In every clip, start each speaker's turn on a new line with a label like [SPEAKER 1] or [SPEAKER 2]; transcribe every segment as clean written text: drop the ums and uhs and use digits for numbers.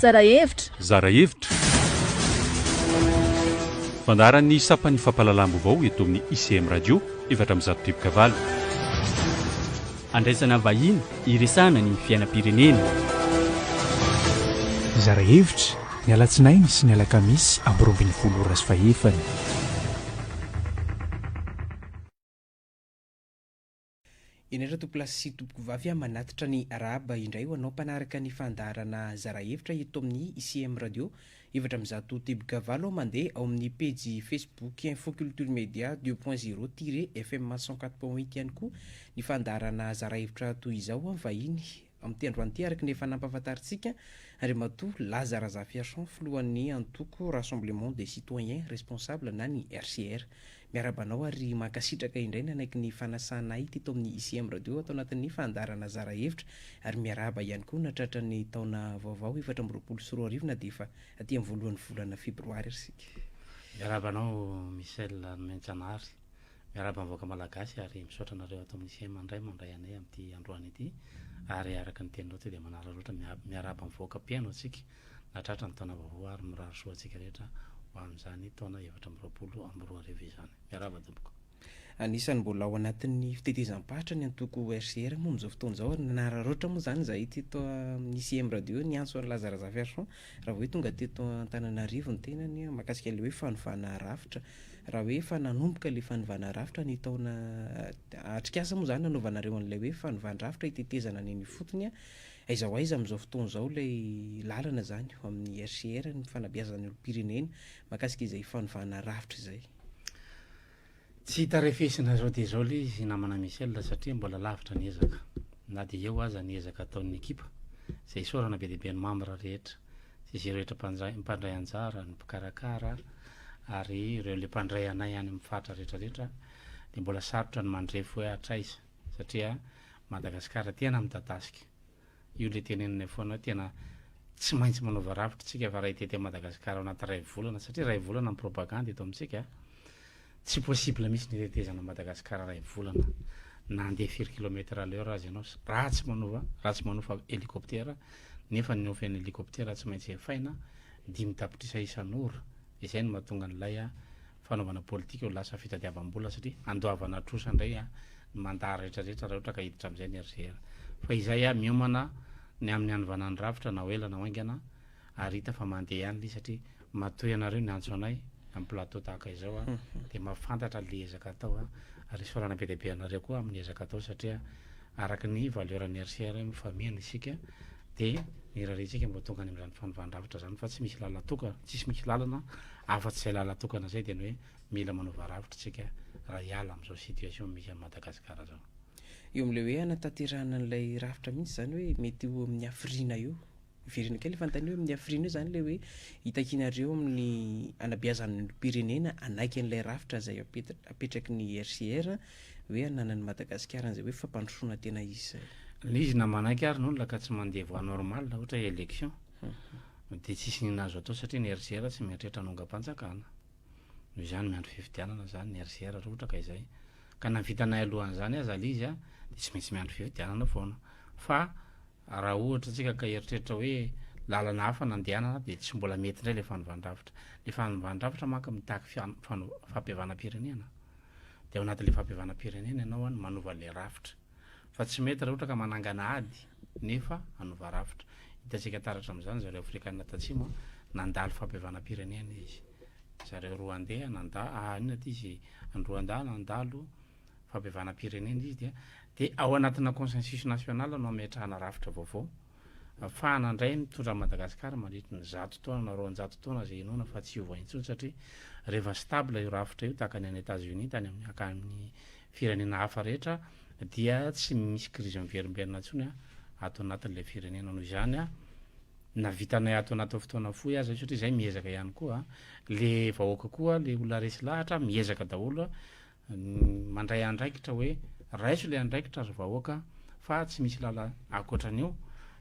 [SPEAKER 1] Zara hevitra.
[SPEAKER 2] Zara hevitra. Fandaharan'ny sampan'ny fampahalalam-baovao eto amin'ny ICM Radio 104.8.
[SPEAKER 3] Andraisana vahiny iresahana ny fiainam-pirenena.
[SPEAKER 4] Zara hevitra, ny alatsinainy sy ny alakamisy amin'ny 12 ora sy fahefany.
[SPEAKER 5] Indrindra tompolahy sy tompokovavy a manatitra ny arahaba indray ho anao mpanaraka ny fandaharana zara hevitra eto amin'ny ICM Radio 104 teboka valo mandeha ao amin'ny pejy Facebook Info Culture Media 2.0 tiret FM 104.8 ihany koa ny fandaharana zara hevitra toy izao vahiny amin'ity androany ity araka ny efa nampahafantarintsika Andriamatoa Laza Razafiarison filohan'ny antoko Rassemblement des Citoyens Responsables na ny RCR. Miarahaba anao ary mankasitraka indray nanaiky ny fanasana ahy teto amin'ny ICM Radio ato anatin'ny fandaharana zara hevitra ary miarahaba ihany koa nahatratra ny taona vaovao 2024 na dia efa aty amin'ny voalohan'ny volana febroary ary isika.
[SPEAKER 6] Miarahaba anao Michel Nomenjanahary, miarahaba ny vahoaka malagasy ary misaotra anareo ato amin'ny ICM indray mandray anay amin'ity androany ity ary araka ny teninao teo dia manararaotra miarahaba ny vahoaka mpihaino antsika nahatratra ny taona vaovao ary mirary soa antsika rehetra ho amin'izany taona 2024 izany. Miarahaba tompoko.
[SPEAKER 5] Anisan'ny mbola ao anatin'ny fitetezam-paritra ny antoko RCR moa amin'izao fotoana izao ary nanararaotra moa izany izahay teto amin'ny ICM Radio niantso an'i Laza Razafiarison raha vao hoe tonga teto Antananarivo ny tenany mahakasika ilay hoe fanovana rafitra. Raha hoe efa nanomboka ilay fanovana rafitra ny taona atrikasa moa izany nanaovanareo an'ilay hoe fanovan-drafitra hitetezana ny eny ifotony. Aiza ho aiza amin'izao fotoana izao ilay lalana izany ho amin'ny RCR ny fanabeazana ny olom-pirenena mahakasika izay fanovana rafitra izay?
[SPEAKER 6] Tsy hita refesina izao dia izao ilay izy namana Michel satria mbola lavitra ny ezaka. Na dia eo aza ny ezaka ataon'ny ekipa, izay isaorana be dia be ny mambra rehetra sy izay rehetra mpandray mpandray anjara, ny mpikarakara ary ireo le mpandray anay any amin'ny faritra rehetra rehetra dia mbola sarotra ny mandrefy hoe hatraiza. Satria Madagasikara tena midadasika. Io le teneninay foana hoe tena tsy maintsy manova rafitra tsika fa raha hitety an'i Madagasikara ao anaty iray volana, satria iray volana ny propagande eto amintsika, tsy possible mihitsy ny hitetezana an'i Madagasikara iray volana na handeha firy kilomètre à l'heure aza ianao raha tsy manova, raha tsy manofa hélicoptère, nefa ny hofen'ny hélicoptère tsy maintsy efaina 5 tapitrisa isan'ora, izay no mahatonga an'ilay fanaovana politika ho lasa fitadiavam-bola satria andoavana trosa indray ny mandat rehetra rehetra raha ohatra ka hiditra amin'izay ny RGR. Fa izay aho miomana ny amin'ny hanovana ny rafitra na ho ela na ho haingana ary hita fa mandeha ihany ilay izy satria matoa ianareo niantso anay amin'ny plateau tahaka izao dia mahafantatra ilay ezaka atao ary isaorana be dia be anareo koa amin'ny ezaka atao satria araka ny valeur ny RCR mifamihana isika dia ny irariantsika mba ho tonga any amin'izany fanovan-drafitra izany fa tsy misy lalan-tokana, tsisy misy lalana afa-tsy izay lalan-tokana izay dia ny hoe mila manova rafitra isika raha hiala amin'izao situation misy an'i Madagasikara izao.
[SPEAKER 5] Eo amin'ilay hoe hanatanterahana an'ilay rafitra mihitsy izany hoe mety ho amin'ny hafiriana eo. Miverina kely ilay fanontaniana hoe amin'ny hafiriana eo izany ilay hoe hitakianareo amin'ny hanabeazana ny olom-pirenena hanaiky an'ilay rafitra izay apetraky ny RCR hoe hananan'i Madagasikara an'izay hoe fampandrosoana tena izy izay.
[SPEAKER 6] Ilay izy na manaiky ary ny olona ka tsy mandeha voie normale ohatra hoe élection dia tsisy n'inona azo atao satria ny RCR tsy mieritreritra hanongam-panjakana. Noho izany miandry fifidianana izany ny RCR raha ohatra ka izay. Ka na vitanay alohan'izany aza ilay izy dia tsy maintsy miandry fifidianana foana. Fa raha ohatra tsika ka hieritreritra hoe lalana hafa nandehanana dia tsy mbola mety indray ilay fanovan-drafitra. Ilay fanovan-drafitra manko mitaky fampihavanam-pirenena. Dia ao anatin'ilay fampihavanam-pirenena ianao no manova ilay rafitra. Fa tsy mety raha ohatra ka manangana ady nefa hanova rafitra. Hitantsika taratra amin'izany zareo Afrikana Tatsimo nandalo fampihavanam-pirenena izy. Zareo Rwandais nanda, ah, inona ity izy, any Rwanda nandalo fampihavanam-pirenena izy dia dia ao anatina consensus national no ametrahana rafitra vaovao ahafahana indray mitondra an'i Madagasikara mandritry ny 100 taona na 200 taona izay inoana fa tsy hiova intsony satria rehefa stable io rafitra io tahaka ny any Etats-Unis tany amin'ny amin'ny firenena hafa rehetra dia tsy misy crise miverimberina intsony ato anatin'ilay firenena. Noho izany na vitanay ato anatin'ny fotoana fohy aza io satria izay miezaka ihany koa le vahoaka koa le olona resy lahatra miezaka daholo mandray andraikitra hoe raiso le andraikitra ry vahoaka fa tsy misy lala ankoatran'io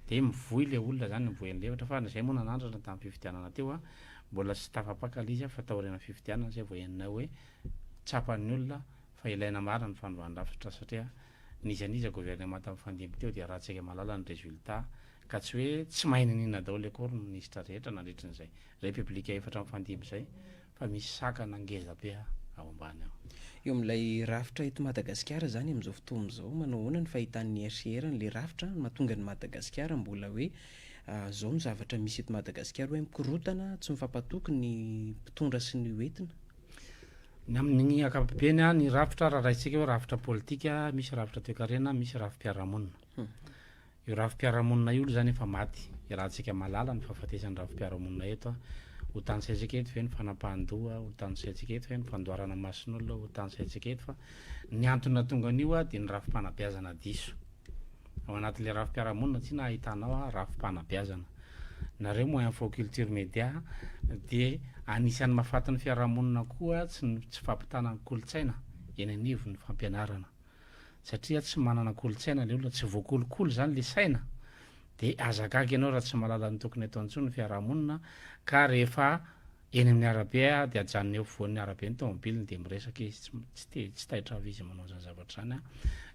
[SPEAKER 6] dia mivoy le olona zany mivoy an'le hevitra fa zay moa nanandrana tamin'ny fifidianana teo a mbola tsy tafapaka le izy fa taorian'ny fifidianana zay vao henonay hoe tsapan'ny olona fa ilaina marina ny fanovan-drafitra satria n'iza n'iza gouvernemanta mifandimby teo dia raha tsika mahalala ny résultat. Ka tsy hoe tsy mahay niniana daholo akory ny minisitra rehetra nandritry ny izay Repoblika efatra mifandimby izay fa misy sakana ngeza be ao ambany ao.
[SPEAKER 5] Eo amin'ilay rafitra eto Madagasikara izany amin'izao fotoana izao, manao ahoana ny fahitan'ny RCR an'ilay rafitra mahatonga an'i Madagasikara mbola hoe izao no zavatra misy eto Madagasikara hoe mikorontana, tsy mifampatoky ny mpitondra sy ny hoentina?
[SPEAKER 6] Ny amin'ny ankapobeny, ny rafitra raha raisintsika hoe rafitra politika, misy rafitra toekarena, misy rafi-piarahamonina. Io rafi-piarahamonina io aloha izany efa maty. Iarahantsika mahalala ny fahafatesan'ny rafi-piarahamonina eto. Ho tanisaintsika eto ve ny fanapahan-doha, ho tanisaintsika eto ve ny fandoarana mason'olona, ho tanisaintsika eto fa ny antony nahatonga an'io dia ny rafi-panabeazana diso. Ao anatin'ilay rafi-piarahamonina tsy ahitanao rafi-panabeazana. Nareo moa Info Culture Media dia anisan'ny mahafaty ny fiarahamonina koa tsy ny tsy fampitana ny kolontsaina eny anivon'ny fampianarana. Satria tsy manana kolontsaina ilay olona, tsy voakolokolo izany ilay saina dia aza gaga ianao raha tsy mahalala ny tokony atao intsony ny fiarahamonina ka rehefa Eny amin'ny arabe aho dia ajanony eo afovoan'ny arabe ny tomobiliny dia miresaka izy, tsy tsy te tsy taitra avy izy manao izany zavatra izany an!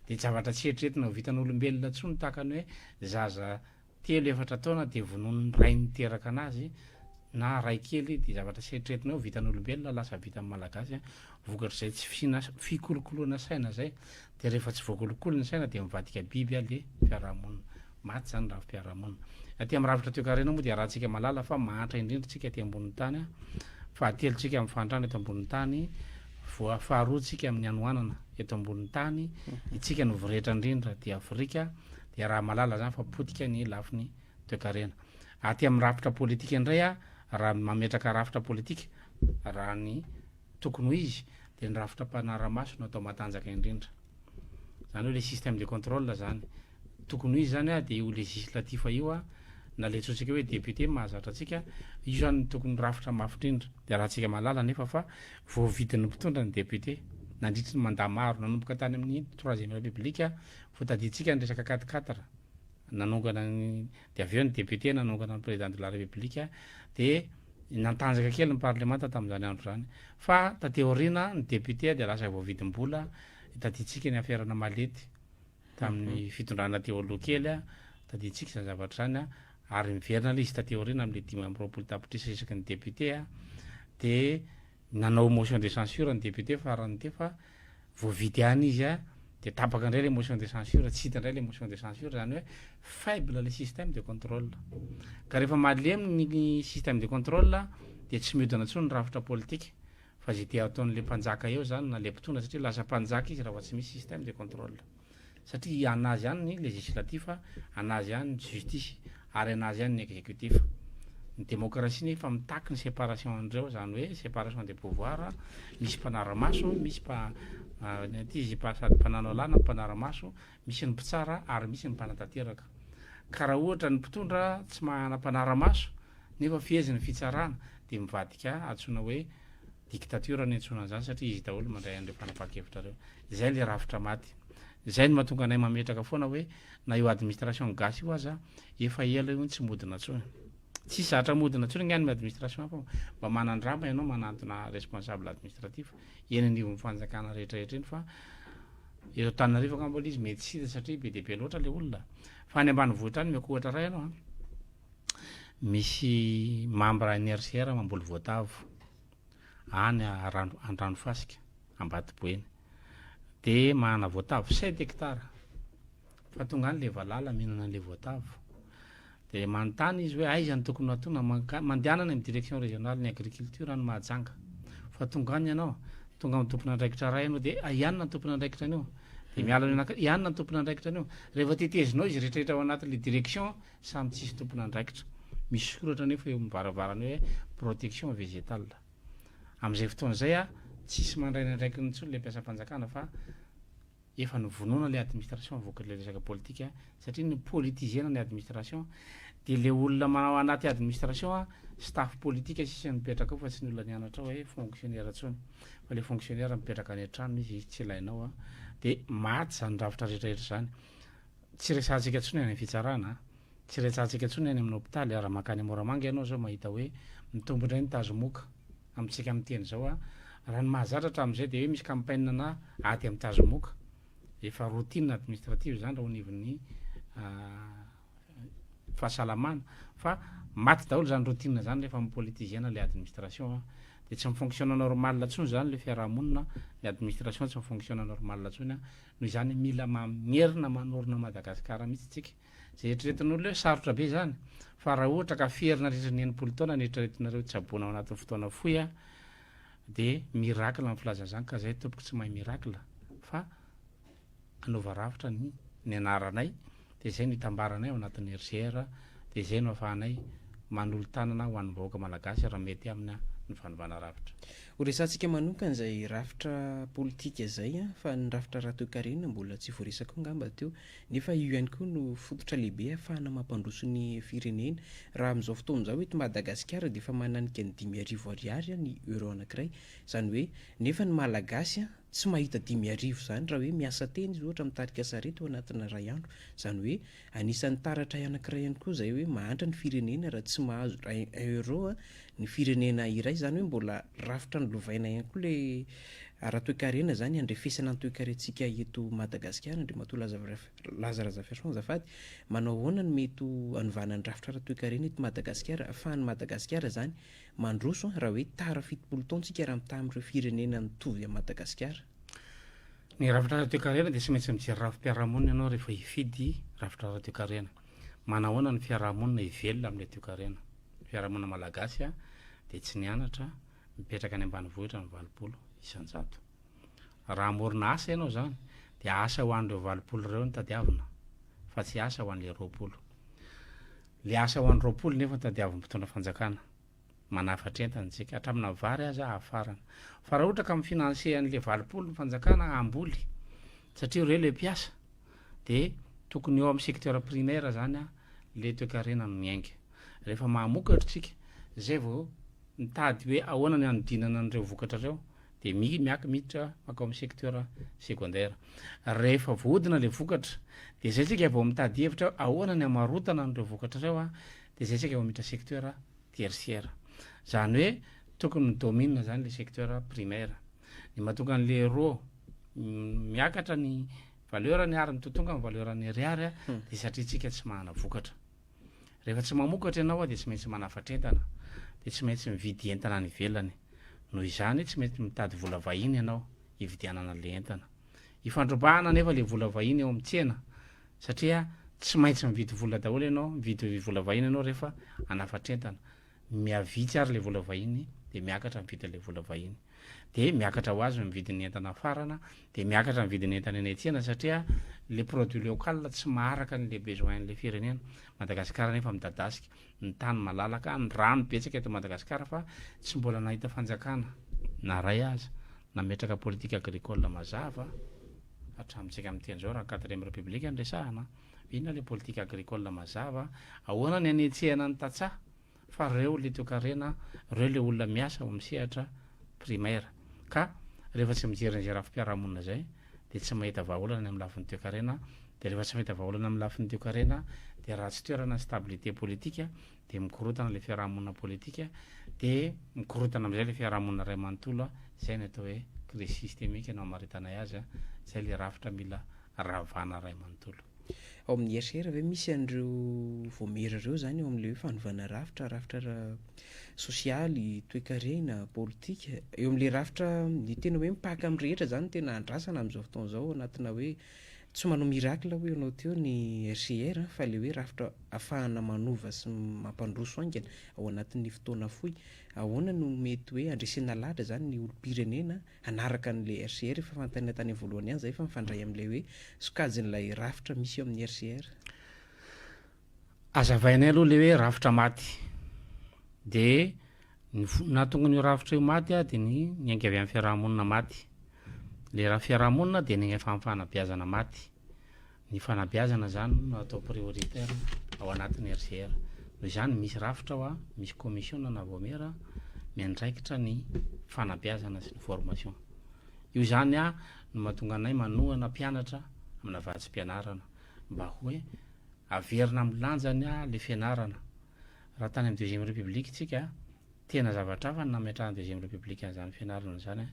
[SPEAKER 6] Dia zavatra tsy eritreretina ho vitan'olombelona intsony tahaka ny hoe zaza telo efatra taona dia vonoin'ny rainy niteraka anazy na ray kely dia zavatra tsy eritreretina hoe ho vitan'olombelona lasa vitan'ny malagasy an! Vokatr'izay tsy fisiana fikolokoloana saina izay dia rehefa tsy voakolokolo ny saina dia mivadika biby le fiarahamonina. Maty izany ny rafi-piarahamonina. Aty amin'ny rafitra toekarena moa dia arahantsika mahalala fa mahantra indrindra tsika aty ambonin'ny tany. Fahatelo tsika amin'ny fahantrana eto ambonin'ny tany, voa faharoa tsika amin'ny hanoanana eto ambonin'ny tany, itsika no voretra indrindra aty Afrika, dia araha mahalala izany fa potika ny lafiny toekarena. Aty amin'ny rafitra politika indray, raha mametraka rafitra politika, raha ny tokony ho izy dia ny rafitra mpanara-maso no atao matanjaka indrindra. Izany hoe le système de contrôle zany. Tokony ho izy zany dia io législatif io na le antsointsika hoe député mahazatra antsika, io zany no tokony rafitra mafy indrindra. Dia raha-tsika mahalala anefa fa voavidin'ny mpitondra ny député nandritry ny mandat maro, nanomboka tany amin'ny troisième république, voatadidintsika ny resaka quatre quatre. nanongana ny dia avy eo ny député nanongana ny président de la république dia nantanjaka kely ny parlemanta tamin'izany andro izany fa taty aoriana ny député dia lasa voavidim-bola tadidintsika ny aferana malety tamin'ny fitondrana teo aloha kely a tadidintsika izany zavatra izany a ary miverina ilay izy taty aoriana amin'ilay 25 tapitrisa isaky ny député a dia Nanao motion de censure ny député farany teo fa voavidy ihany izy a, dia tapaka indray ilay motion de censure, tsy hita indray ilay motion de censure, izany hoe faible ilay système de contrôle. Ka rehefa malemy ny système de contrôle dia tsy mihodina intsony ny rafitra politika fa izay te hataon'ilay mpanjaka eo izany na ilay mpitondra satria lasa mpanjaka izy raha vao tsy misy système de contrôle. Satria anazy ihany ny législatif, anazy ihany ny justice ary anazy ihany ny exécutif. Ny démocratie nefa mitaky ny séparation an'ireo, izany hoe séparation des pouvoirs, misy mpanara-maso, misy mpa ity izy mpa sady mpanano lalàna, mpanara-maso, misy ny mpitsara ary misy ny mpanatanteraka. Ka raha ohatra ny mpitondra tsy manana mpanara-maso nefa feheziny ny fitsarana dia mivadika antsoina hoe Dictature no iantsoana an'izany satria izy daholo mandray an'ireo fanapahan-kevitra ireo. Izay ilay rafitra maty. Izay no mahatonga anay mametraka foana hoe na io administration gasy io aza efa ela io no tsy modina intsony. Tsisy zatra modina intsony angaha ny administration fa mba manandrama ianao manantona responsable administratif eny anivon'ny fanjakana rehetra rehetra eny fa eto Antananarivo angamba ilay izy mety tsy hita satria be dia be loatra ilay olona. Fa any ambanivohitra any omeko ohatra iray ianao an. Misy membre NRCR mamboly voatavo any Rano Andranofasika, Ambatoboeny. Dia manana voatavo sept hectares. Fa tonga any le valala mihinana an'le voatavo. Dia manontany izy hoe aiza no tokony hatona, manka- mandehana any amin'ny direction régionale ny agriculture any Mahajanga. Fa tonga any ianao, tonga amin'ny tompon'andraikitra iray ianao dia i anona ny tompon'andraikitra an'io. Dia miala any anaka- i anona ny tompon'andraikitra an'io. Rehefa tetezinao izy rehetrarehetra ao anatin'le direction, Samy tsisy tompon'andraikitra. Misy soratra anefa eo amin'ny varavarana hoe protection végétale. Amin'izay fotoana izay, tsisy mandray ny andraikiny intsony ilay mpiasam-panjakana fa efa novonoina ilay administration vokatr'ilay resaka politika satria ni-politiser-na ny administration dia ilay olona manao anaty administration staff politika sisa no mipetraka ao fa tsy ny olona nianatra ao hoe fonctionnaire intsony fa ilay fonctionnaire mipetraka any an-tranony izy, izy tsy ilainao dia maty izany rafitra rehetrarehetra izany. Tsy resahantsika intsony any amin'ny fitsarana a! Tsy resahantsika intsony any amin'ny hopitaly a! Raha mankany Moramanga ianao izao mahita hoe mitombo indray ny tazomoka amintsika miteny izao a! Raha ny mahazatra hatramin'izay dia hoe misy campaign na ady amin'ny tazomoka. Efa routine administrative izany raha ao anivon'ny. fahasalamana fa maty daholo zany routine zany rehefa mi-politiser-na le administration a. De tsy mi-fonctionne normal intsony zany le fiarahamonina, ny administration tsy mi-fonctionne normal intsony a. Noho izany mila mamerina manorina Madagasikara mihitsy tsika. Zay eritreretin'olona hoe sarotra be zany fa raha ohatra ka ferina nandritra ny 60 taona ny eritreretinareo tsaboina ao anatin'ny fotoana fohy a de miracle ny filaza zany ka zay tompoko tsy mahay miracle fa hanova rafitra ny ny anaranay de zay no itambaranay ao anatin'ny RCR de zay no afahanay manolo-tanana ho an'ny vahoaka malagasy raha mety aminy ny fanovana rafitra.
[SPEAKER 5] Ho resahantsika manokana izay rafitra politika izay fa ny rafitra ara-toekarena mbola tsy voaresaka ao angamba teo nefa io ihany koa no fototra lehibe ahafahana mampandroso ny firenena. Raha amin'izao fotoana izao eto Madagasikara dia efa mananika ny 5000 ariary ny euro anankiray izany hoe nefa ny Malagasy tsy mahita 5000 izany raha hoe miasa tena izy ohatra mitarika sarety ao anatina iray andro. Izany hoe anisan'ny taratra anankiray ihany koa izay hoe mahantra ny firenena raha tsy mahazo un euro ny firenena iray. Izany hoe mbola rafitra nolovaina ihany koa ilay ara-toekarena izany handrefesana ny toekarentsika eto Madagasikara. Andriamatoa Laza Razafiarison azafady, manao ahoana no mety ho hanovana ny rafitra ara-toekarena eto Madagasikara ahafahan'i Madagasikara izany Mandroso an, raha hoe tara 70 taona tsika raha mitaha amin'ireo firenena mitovy amin'i Madagasikara.
[SPEAKER 6] Ny rafitra ara-toekarena dia tsy maintsy mijery rafi-piarahamonina ianao rehefa hifidy rafitra ara-toekarena. Manahoana ny fiarahamonina hivelona amin'ilay toekarena. Ny fiarahamonina malagasy dia tsy nianatra, mipetraka any ambanivohitra ny 80%. Raha hamorona asa ianao izany dia asa ho an'ireo 80 ireo no tadiavina fa tsy asa ho an'ilay 20. Le asa ho an'ny 20 nefa tadiavin'ny mpitondra fanjakana. Manafatra entana isika, hatramina vary aza hafarana. Fa raha ohatra ka mi-financer an'le 80 ny fanjakana hamboly, satria ireo le mpiasa, de tokony eo amin'ny secteur primaire zany le toekarena no miainga. Rehefa mahamokatra isika, zay vao mitady hoe ahoana ny hanodinana an'ireo vokatra ireo, dia mi miak miditra mankao amin'ny secteur secondaire. Rehefa voahodina ilay vokatra dia zay tsika vao mitady hevitra hoe ahoana ny hamarotana an'ireo vokatra ireo a, dia zay tsika vao miditra secteur tertiaire. Zany hoe tokony mi-domine zany le secteur primaire. Ny mahatonga an'le euro miakatra ny valeur-ny ary mitotonga ny valeur-n'ny ariary a, dia satria tsika tsy manana vokatra. Rehefa tsy mamokatra ianao dia tsy maintsy manafatra entana, dia tsy maintsy mividy entana any ivelany. Noho izany tsy maintsy mitady vola vahiny ianao hividianana ilay entana. Ifandrobahana anefa ilay vola vahiny eo amin'ny tsena satria tsy maintsy mividy vola daholo ianao, mividy vola vahiny ianao rehefa hanafatra entana. Mihavitsy ary ilay vola vahiny dia miakatra ny vidin'ilay vola vahiny. Dia miakatra ho azy ny vidin'ny entana afarana, dia miakatra ny vidin'ny entana eny an-tsena satria ilay produit local tsy maharaka an'ilay besoin-n'ilay firenena. Madagasikara nefa midadasika, ny tany malalaka, ny rano betsaka eto Madagasikara fa tsy mbola nahita fanjakana na iray aza nametraka politique agricole mazava hatramintsika miteny izao raha quatrième république no resahana. Inona ilay politique agricole mazava? Ahoana ny hanetsehana ny tantsaha? Fa reo le toekarena, reo le olona miasa ao amin'ny sehatra primaire. Ka rehefa tsy mijery an'izay rafi-piarahamonina izay dia tsy mahita vahaolana ny amin'ny lafiny toekarena, dia rehefa tsy mahita vahaolana amin'ny lafiny toekarena dia ratsy toerana ny stabilité politique, dia mikorontana ilay fiarahamonina politika, dia mikorontana amin'izay ilay fiarahamonina iray manontolo, izay ny atao hoe crise systémique no hamaritanay azy, izay ilay rafitra mila ravana iray manontolo.
[SPEAKER 5] Ao amin'ny RCR ve misy an'ireo vaomiera ireo izany eo amin'ilay hoe fanovana rafitra, rafitra ara-sosialy, toekarena, politika? Eo amin'ilay rafitra ny tena hoe mipaka amin'ny rehetra izany no tena andrasana amin'izao fotoana izao anatina hoe tsy manao miracle hoy ianao teo ny RCR fa ilay hoe rafitra ahafahana manova sy mampandroso haingana ao anatin'ny fotoana fohy. Ahoana no mety hoe handresena lahatra izany ny olom-pirenena hanaraka an'ilay RCR efa fantany tany amin'ny voalohany ihany izay fa mifandray amin'ilay hoe sokajin'ilay rafitra misy eo amin'ny RCR.
[SPEAKER 6] Azavainay aloha ilay hoe rafitra maty. Dia ny nahatonga an'io rafitra io maty dia ny niainga avy amin'ny fiarahamonina maty. Ilay raha fiarahamonina dia niainga avy amin'ny fanabeazana maty. Ny fanabeazana izany no atao prioritaire ao anatin'ny RCR. Noho izany misy rafitra ao, misy commission na vaomiera miandraikitra ny fanabeazana sy ny formation. Io izany no mahatonga anay manohana mpianatra amina vatsim-pianarana mba hoe averina amin'ny lanjany ilay fianarana. Raha tany amin'ny deuxième république tsika, Tena zavatra hafa ny nametrahan'ny deuxième république an'izany fianarana izany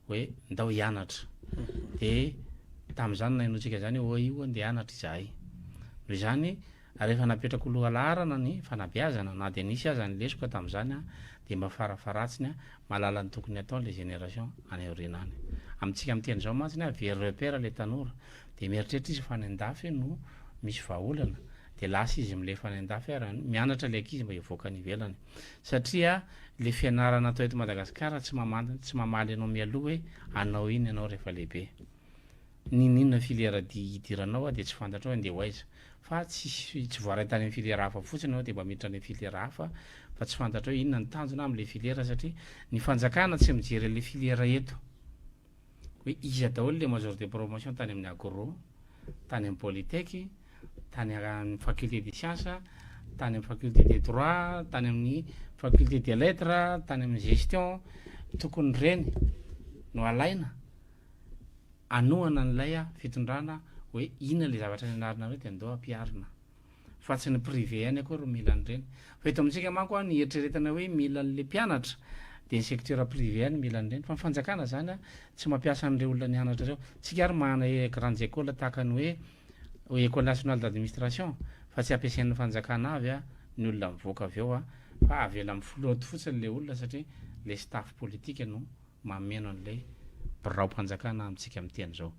[SPEAKER 6] hoe ndao hianatra. Dia tamin'izany nahenoantsika izany hoe io andeha hianatra izahay. Noho izany, Rehefa napetrako ho lohalaharana ny fanabeazana, na dia nisy aza ny lesoka tamin'izany, dia mba farafaharatsiny mahalala ny tokony hatao ilay génération any aoriana any. Amintsika miteny izao mantsy, very repère ilay tanora, dia mieritreritra izy fa any an-dafy no misy vahaolana, dia lasa izy milefa any an-dafy ary mianatra ilay ankizy mba hivoaka any ivelany. Satria ilay fianarana atao eto Madagasikara tsy tsy mamaly anao mialoha hoe hanao inona ianao rehefa lehibe. N'inon'inona filière hidiranao dia tsy fantatrao hoe andeha ho aiza. Fa tsisy tsy voaray tany amin'ny filière hafa fotsiny ianao dia mba miditra any amin'ny filière hafa fa tsy fantatrao hoe inona ny tanjona amin'ilay filière satria ny fanjakana tsy mijery an'ilay filière eto hoe iza daholo ilay major de promotion tany amin'ny agro, tany amin'ny polytech, tany amin'ny faculté des sciences, tany amin'ny faculté des droits, tany amin'ny faculté des lettres, tany amin'ny gestion, tokony ireny no alaina hanohana an'ilay fitondrana hoe inona ilay zavatra nianarinareo dia andao ampiharina fa tsy ny privé ihany akory no mila an'ireny. Fa eto amintsika manko ny eritreretana hoe mila an'ilay mpianatra dia ny secteur privé ihany mila an'ireny fa ny fanjakana zany tsy mampiasa an'ireo olona nianatra ireo. Tsika ary manana grandes écoles tahaka ny hoe école nationale d'administration fa tsy ampiasain'ny fanjakana avy ny olona mivoaka avy eo fa avela mi-flotte fotsiny ilay olona satria ilay staff politique no mameno an'ilay biraom-panjakana amintsika miteny izao.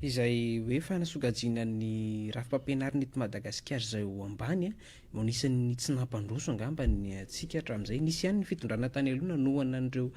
[SPEAKER 5] Izay hoe fanasokajiana ny rafi-pampianarana eto Madagasikara izay ho ambany no anisan'ny tsy nampandroso angamba ny antsika hatramin'izay. Nisy ihany ny fitondrana tany aloha nanohana an'ireo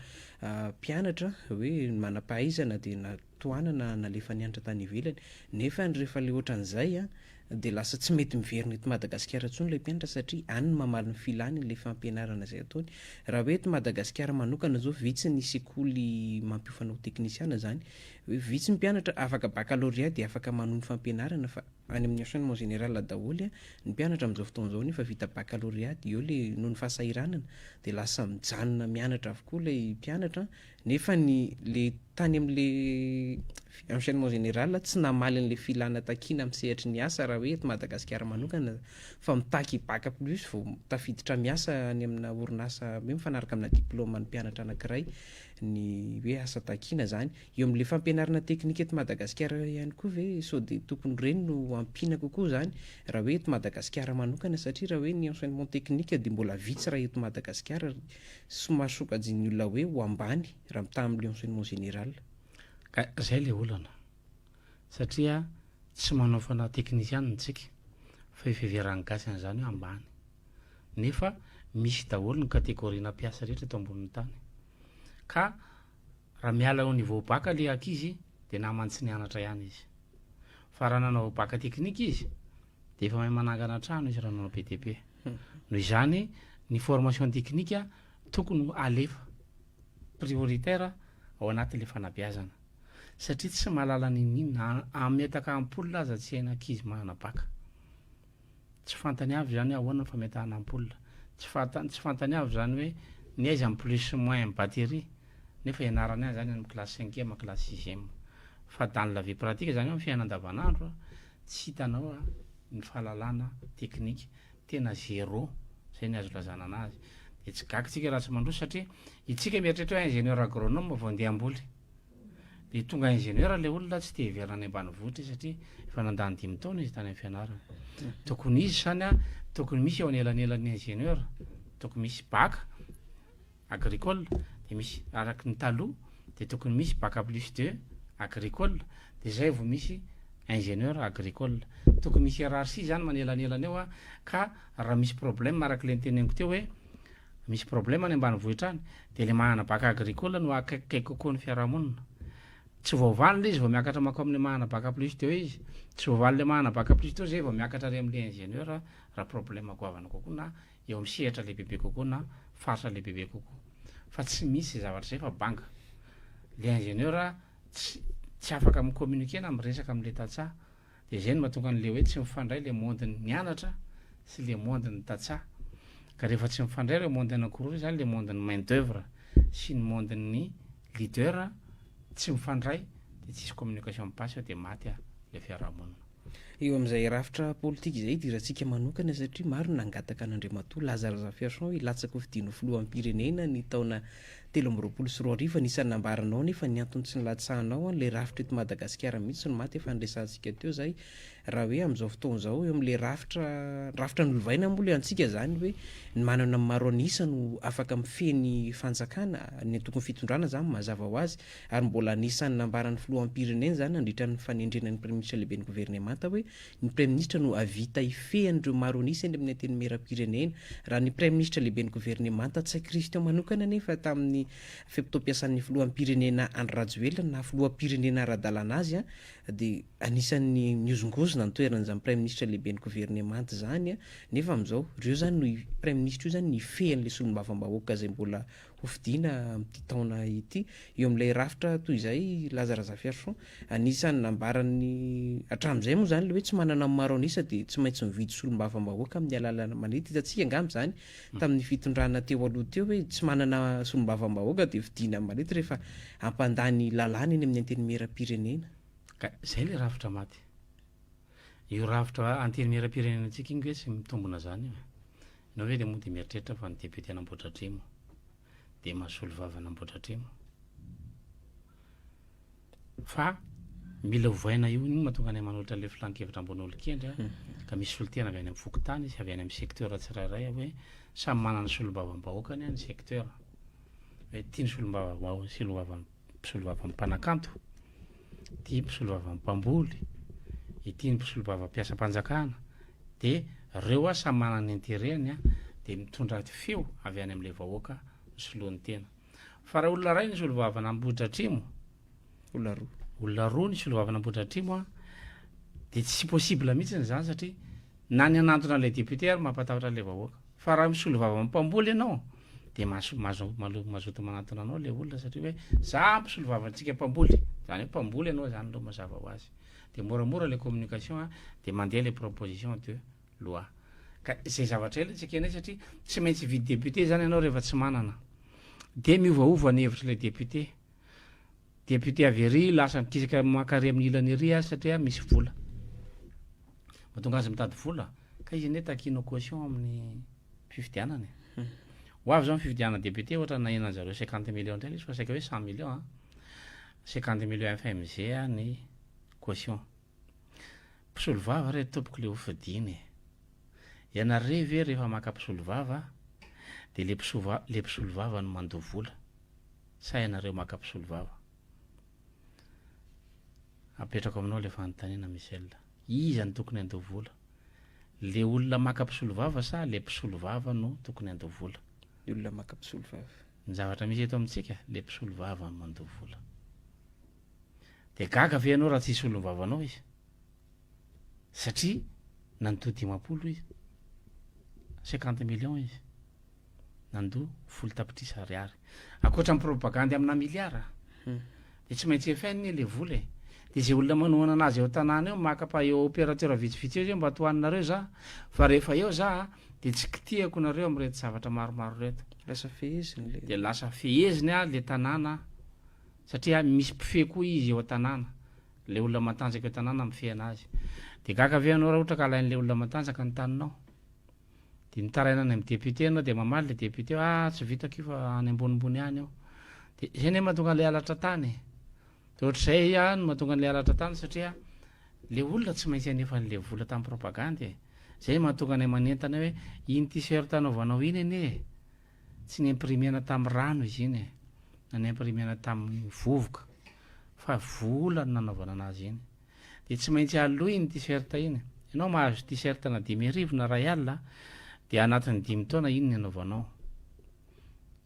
[SPEAKER 5] mpianatra hoe manam-pahaizana dia tohanana nalefa nianatra tany ivelany nefa rehefa le ohatran'izay dia lasa tsy mety miverina eto Madagasikara intsony ilay mpianatra satria any no mamaly ny filany ilay fampianarana izay ataony. Raha hoe eto Madagasikara manokana izao vitsy ny sekoly mampiofana ho teknisiana izany, hoe vitsy ny mpianatra afaka baccalauréat dia afaka manohy ny fampianarana fa any amin'ny enseignement général daholo ny mpianatra amin'izao fotoana izao nefa vita baccalauréat dia eo ilay noho ny fahasahiranana dia lasa mijanona mianatra avokoa ilay mpianatra Nefa ny le tany amin'le enchaînement général tsy namaly an'le filana takiana amin'ny sehatry ny asa raha hoe eto Madagasikara manokana fa mitaky bac plus vao tafiditra miasa any amina orinasa hoe mifanaraka amina diplôme ny mpianatra anankiray ny hoe asa takiana zany. Eo amin'le fampianarana teknika eto Madagasikara ihany koa ve sao dia tokony ireny no ampiana kokoa zany raha hoe eto Madagasikara manokana satria raha hoe ny enseignement technique dia mbola vitsy raha eto Madagasikara Somary sokajian'ny olona hoe ho ambany raha mitaha amin'ny enseignement général.
[SPEAKER 6] Ka zay le olana. Satria tsy manao fanahy teknisianina tsika fa io fiheveran'ny gasy an'izany hoe ambany. Nefa misy daholo ny catégorie-na mpiasa rehetra eto ambonin'ny tany. Ka raha miala au niveau bac le ankizy dia naman'ny tsy nianatra ihany izy. Fa raha nanao bac technique izy dia efa mahay manangana trano izy raha nanao BTP. Noho izany, ny formation technique tokony ho alefa prioritaire ao anatin'ilay fanabeazana. Satria tsy mahalala n'inon'inona, hametaka ampoule aza tsy hain'ny ankizy manana bac. Tsy fantany avy izany hoe ahoana ny fametahana ampoule. Tsy fantany, tsy fantany avy izany hoe ny aiza ny plus sy moins amin'ny batterie, nefa ianarany any izany any amin'ny classe cinquième, classe sixième. Fa dans la vie pratique izany hoe amin'ny fiainana andavanandro, Tsy hitanao ny fahalalana teknika, tena zéro, zay ny azo ilazana anazy. Dia tsy gaga tsika raha tsy mandroso satria itsika mieritreritra hoe ingénieur agronome vao andeha hamboly. Dia tonga ingénieur ilay olona tsy te hiverina any ambanivohitra izy satria efa nandany dimy taona izy tany amin'ny fianarana. Tokony hisy izany, tokony misy eo anelanelan'ny ingénieur, tokony misy bac agricole dia misy araky ny taloha dia tokony misy bac plus deux agricole dia zay vao misy ingénieur agricole. Tokony misy hiérarchie zany manelanelana eo ka raha misy problème araka ilay noteneniko teo hoe misy problème any ambanivohitra any dia ilay manana bac agricole no akaikikaiky kokoa ny fiarahamonina. Tsy voavaly ilay izy vao miakatra mankao amin'ilay manana bac plus deux izy. Tsy voavaly ilay manana bac plus deux zay vao miakatra ary amin'ilay ingénieur raha problème goavana kokoa na eo amin'ny sehatra lehibebe kokoa na faritra lehibebe kokoa fa tsy misy izay zavatra izay fa banga. Le ingénieur tsy tsy afaka mi-communiquer na miresaka amin'le tantsaha de izay no mahatonga an'le hoe tsy mifandray le monde-n'ny mianatra sy le monde-n'ny tantsaha. Ka rehefa tsy mifandray ireo monde anankiroa ireo zany le monde-n'ny main d'oeuvre sy ny monde-n'ny leader tsy mifandray de tsisy communication mi-passe eo de maty le fiarahamonina.
[SPEAKER 5] Eo amin'izay rafitra politika izay idirantsika manokana satria maro ny nangataka an'Andriamatoa Laza Razafiarison hilatsaka ho fidiana ho filoham-pirenena ny taona 2023. Anisan'ny nambaranao anefa ny antony tsy nilatsahanao, ilay rafitra eto Madagasikara mihitsy no maty, efa niresahantsika teo izay. Raha hoe amin'izao fotoana izao eo amin'ilay rafitra, rafitra nolovaina moa ilay antsika izany hoe ny manana ny maro an'isa no afaka mifehy ny fanjakana, ny antokon'ny fitondrana izany mazava ho azy, ary mbola anisan'ny nambaran'ny filoham-pirenena izany nandritra ny fanendrena ny praiminisitra lehiben'ny governemanta hoe ny praiminisitra no hahavita hifehy an'ireo maro an'isa eny amin'ny antenimieram-pirenena. Raha ny praiminisitra lehiben'ny governemanta Ntsay Christian manokana anefa tamin'ny fe-potoam-piasan'ny filoham-pirenena Andry Rajoelina naha filoham-pirenena ara-dalàna azy dia anisan'ny nihozongozona ny toeran'izany praiminisitra lehiben'ny governemanta izany nefa amin'izao ireo izany no praiminisitra io izany no hifehy an'ilay solombavambahoaka izay mbola hofidiana amin'ity taona ity. Eo amin'ilay rafitra toy izay Laza Razafiarison, anisan'ny nambaran'ny hatramin'izay moa izany ilay hoe tsy manana ny maro an'isa dia tsy maintsy mividy solombavambahoaka amin'ny alalan'ny manety. Hitantsika angamba izany tamin'ny fitondrana teo aloha teo hoe tsy manana solombavambahoaka dia vidiana amin'ny manety rehefa hampandany lalàna eny amin'ny antenimierampirenena.
[SPEAKER 6] Ka izay ilay rafitra maty. Io rafitra antenimierampirenenantsika iny ve tsy mitombina izany io e? Ianao ve dia moa dia mieritreritra fa ny député an'Ambohidratrimo dia mahasolo vava an'Ambohidratrimo? Fa mila ovaina io, iny mahatonga anay manolotra ilay filan-kevitra ambony olon-kendry a, ka misy solontena avy any amin'ny fokontany sy avy any amin'ny secteur tsirairay hoe samy manana ny solombavambahoakany ny secteur. Hoe ity ny solombavambahoaka, solombava- mpisolovavan'ny mpanakanto, ity mpisolovavan'ny mpamboly, ity ny mpisolovavan'ny mpiasam-panjakana, dia reo a samy manana ny intérêt-ny a, dia mitondra feo avy any amin'ilay vahoaka misoloa ny tena. Fa raha olona iray ny solovavan' Ambohidratrimo,
[SPEAKER 5] Olona roa.
[SPEAKER 6] Olona roa ny solovavan' Ambohidratrimo an, dia tsy possible mihitsy izany satria na ny hanantona ilay député ary mampatahotra ilay vahoaka. Fa raha misolovavan'ny mpamboly ianao dia maso- mazo- malo- mazoto manantona anao ilay olona satria hoe za mpisolovavantsika mpamboly, izany hoe mpamboly ianao izany aloha mazava ho azy. Dia moramora ilay communication an, dia mandeha ilay proposition de loi. Ka izay zavatra ela tsy ekenay satria tsy maintsy hividy député zany ianao rehefa tsy manana. Dia miovaova ny hevitr'ilay député. Député avy ery lasa mikisaka maka ary amin'ny ilany ery azy satria misy vola. Mahatonga azy mitady vola. Ka izy anie takianao caution amin'ny fifidianana e. Ho avy zao ny fifidianana député ohatra nahenan'ny zareo 50 millions indray ilay izy fa saika hoe 100 millions an. 50 millions FMG ny caution. Mpisolovava re tompoko le hofidiana e! Ianareo ve rehefa maka mpisolovava de le mpisova le mpisolovava no mandoa vola sa ianareo maka mpisolovava? Apetrako aminao le fanontaniana Michel, iza no tokony handoa vola? Le olona maka mpisolovava sa le mpisolovava no tokony handoa vola?
[SPEAKER 5] Ny olona maka mpisolovava.
[SPEAKER 6] Ny zavatra misy eto amintsika, le mpisolovava no mandoa vola. Dia gaga ve ianao raha tsy hisolo ny vavanao izy? Satria nandoa 50 izy, 50 millions izy, nandoa folo tapitrisa ariary. Ankoatra ny propagandy amina miliara, dia tsy maintsy efainy anie ilay vola e. Dia izay olona manohana anazy eo an-tanàna eo, maka pa eo opérateur vitsivitsy eo izy hoe mba tohaninareo za, fa rehefa eo za dia tsy kitihako nareo amin'ireto zavatra maromaro ireto.
[SPEAKER 5] Lasa feheziny ilay.
[SPEAKER 6] Dia lasa feheziny ilay tanàna. Satria misy mpifehy koa izy eo an-tanàna, ilay olona matanjaka eo an-tanàna mifehy anazy. Dia gaga ve ianao raha ohatra ka alain'ilay olona matanjaka ny taninao? Dia mitaraina any amin'ny député ianao dia mamaly ilay député hoe ah tsy vitako io fa any ambonimbony any io. Dia izay anie mahatonga an'ilay halatra tany e. Dia ohatr'izay ihany no mahatonga an'ilay halatra tany satria ilay olona tsy maintsy hanefa an'ilay vola tamin'ny propagandy e. Izay no mahatonga anay manentana hoe iny t-shirt anaovanao iny anie e. Tsy ni-imprimer-na tamin'ny rano izy iny e, na ni-imprimer-na tamin'ny vovoka, fa vola no nanaovana anazy iny. Dia tsy maintsy aloa iny t-shirt iny. Ianao mahazo t-shirt na 5000 na 1000, dia anatin'ny dimy taona iny ny anaovanao.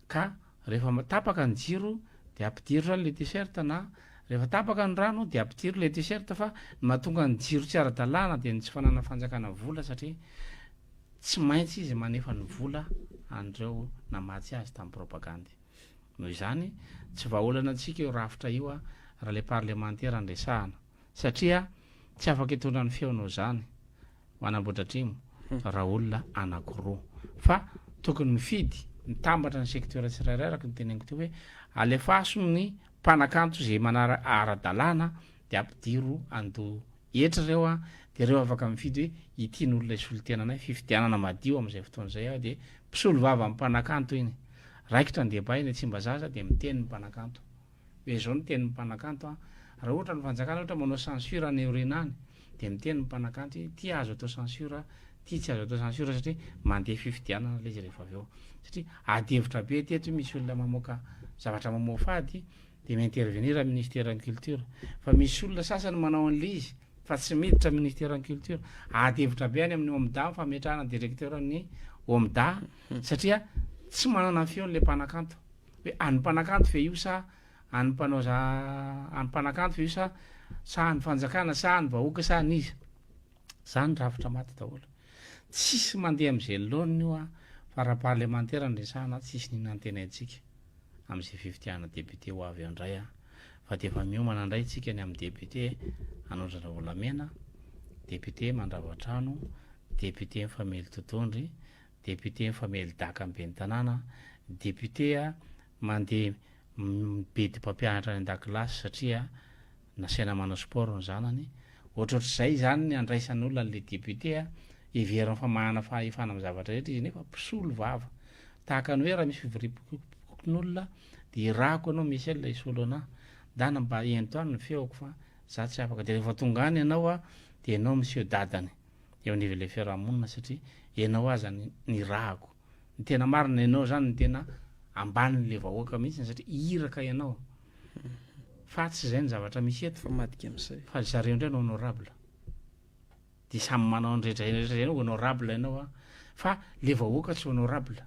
[SPEAKER 6] Ka rehefa tapaka ny jiro dia ampidiro izany ilay t-shirt na rehefa tapaka ny rano dia ampidiro ilay t-shirt fa ny mahatonga ny jiro tsy ara-dalàna dia ny tsy fananan'ny fanjakana vola satria Tsy maintsy izy manefa ny vola an'ireo namatsy azy tamin'ny propagandy. Noho izany, tsy vahaolana antsika io rafitra io raha ilay parlemantera no resahana. Satria tsy afaka hitondra ny feonao izany ho an'Ambohidratrimo raha olona anankiroa. Fa tokony mifidy, mitambatra ny secteur tsirairay araka ny teneniko teo hoe alefaso ny mpanakanto izay manara ara-dalàna dia ampidiro andoha hetra ireo an, dia ireo afaka mifidy hoe ity no olona hisolo tena anay, fifidianana madio amin'izay fotoana izay aho dia mpisolo vava ny mpanakanto iny, raikitra ny débat eny Tsimbazaza dia miteny ny mpanakanto hoe izao no tenin'ny mpanakanto an, raha ohatra ny fanjakana ohatra manao censure any aoriana any. Dia miteny ny mpanakanto hoe ity azo atao censure, ity tsy azo atao censure satria mandeha fifidianana ilay izy rehefa avy eo. Satria ady hevitra be teto hoe misy olona mamoaka zavatra mamoafady dia mi-intervenir ministeran'ny culture. Fa misy olona sasany manao an'ilay izy fa tsy miditra ministeran'ny culture. Ady hevitra be any amin'ny OMDA ny fametrahana directeur ny OMDA satria tsy manana ny feony ilay mpanakanto. Hoe an'ny mpanakanto ve io sa an'ny mpanao za an'ny mpanakanto ve io sa sa an'ny fanjakana sa an'ny vahoaka sa an'iza? Zany rafitra maty daholo. Tsisy mandeha amin'izay laoniny io an, fa raha parlemantera no resahana tsisy n'inona antenaintsika amin'izay fifidianana député ho avy eo indray an, fa dia efa miomana indray tsika ny amin'ny député hanondrana volamena, député mandrava trano, député mifamely totohondry, député mifamely daka amin'ny ben'ny tanàna, député mandeha mibedy mpampianatra any an-dakilasy satria nasaina manao sport ny zanany, ohatrohatr'izay izany ny andraisan'olona an'ilay député a, heveriny fa manana fahefana amin'ny zavatra rehetra izy nefa mpisolo vava, tahaka ny hoe raha misy fivoriam-pokonolona dia irahako ianao Michel hisolo anah, ndana mba ento any ny feoko fa za tsy afaka, dia rehefa tonga any ianao a dia ianao miseho dadany eo anivon'ilay fiarahamonina satria ianao aza nirahako. Ny tena marina ianao zany no tena ambanin'le vahoaka mihitsy satria iraka ianao. Fa tsy izay ny zavatra misy eto.
[SPEAKER 5] Famadika amin'izay.
[SPEAKER 6] Fa zareo indray no honorable. Dia samy manao ny rehetra rehetra izay honorable ianao a. Fa le vahoaka tsy honorable.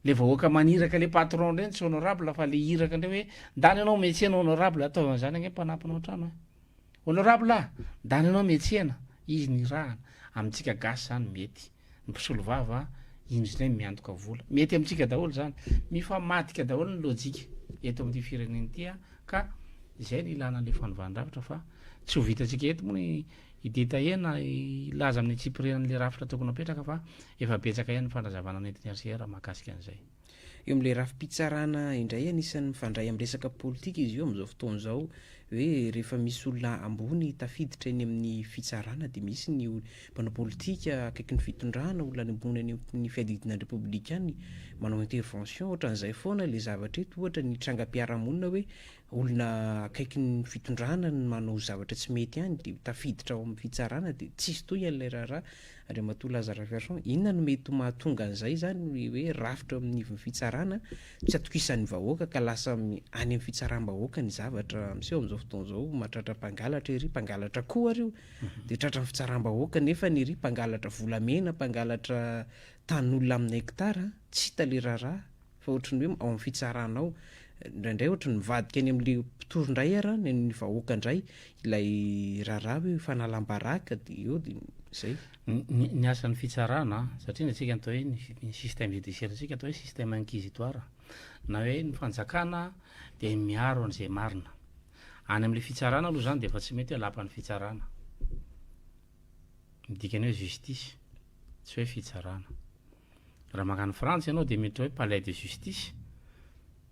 [SPEAKER 6] Le vahoaka maniraka le patron ireny tsy honorable fa le iraka indray hoe ndany ianao miantsena honorable ataovy an'izany ange mpanampina ao an-trano e. Honorable a! Ndany ianao miantsena, izy nirahana. Amintsika gasy zany mety. Ny mpisolovava indry indray miantoka vola. Mety amintsika daholo izany. Mifamadika daholo ny lojika eto amin'ity firenena ity ka izay no ilana an'ilay fanovàn-drafitra fa tsy ho vitantsika eto moa ny hi-detailler na hilaza amin'ny antsipiriany ilay rafitra tokony hapetraka fa efa betsaka ihany ny fanazavana nentin'ny HCR mahakasika an'izay.
[SPEAKER 5] Eo amin'ilay rafi-pitsarana indray anisan'ny mifandray amin'ny resaka politika izy io amin'izao fotoana izao hoe rehefa misy olona ambony tafiditra eny amin'ny fitsarana dia misy ny mpanao politika akaiky ny fitondrana, olona any ambony any amin'ny fiadidiana ny repoblika any manao intervention ohatran'izay foana ilay zavatra eto ohatra ny trangam-piarahamonina hoe olona akaiky ny fitondrana no manao zavatra tsy mety any dia tafiditra ao amin'ny fitsarana dia tsisy tohiny ilay raharaha Andriamatoa Laza Rafiarison, inona no mety ho mahatonga an'izay izany hoe rafitra eo amin'ny ivon'ny fitsarana tsy atokisan'ny vahoaka ka lasa any amin'ny fitsaram-bahoaka ny zavatra miseho amin'izao fotoana izao, mahatratra mpangalatra ery, mpangalatra akoho ary io, dia tratran'ny fitsaram-bahoaka nefa ny ery mpangalatra volamena, mpangalatra tanin'olona amina hectare, tsy hita ilay raharaha. Fa ohatry ny hoe ao amin'ny fitsarana ao, indraindray ohatry ny mivadika any amin'ilay mpitory indray ara, ny an'ny vahoaka indray ilay raharaha hoe fanalam-baraka dia eo dia izay.
[SPEAKER 6] Ny ny asan'ny fitsarana, satria ny antsika atao hoe ny système judiciaire antsika atao hoe système inquisitoire, na hoe ny fanjakana dia miaro an'izay marina. Any amin'ilay fitsarana aloha izany dia efa tsy mety hoe lapan'ny fitsarana. Ny dikany hoe justice, tsy hoe fitsarana. Raha mankany Frantsa ianao dia miditra hoe palais de justice,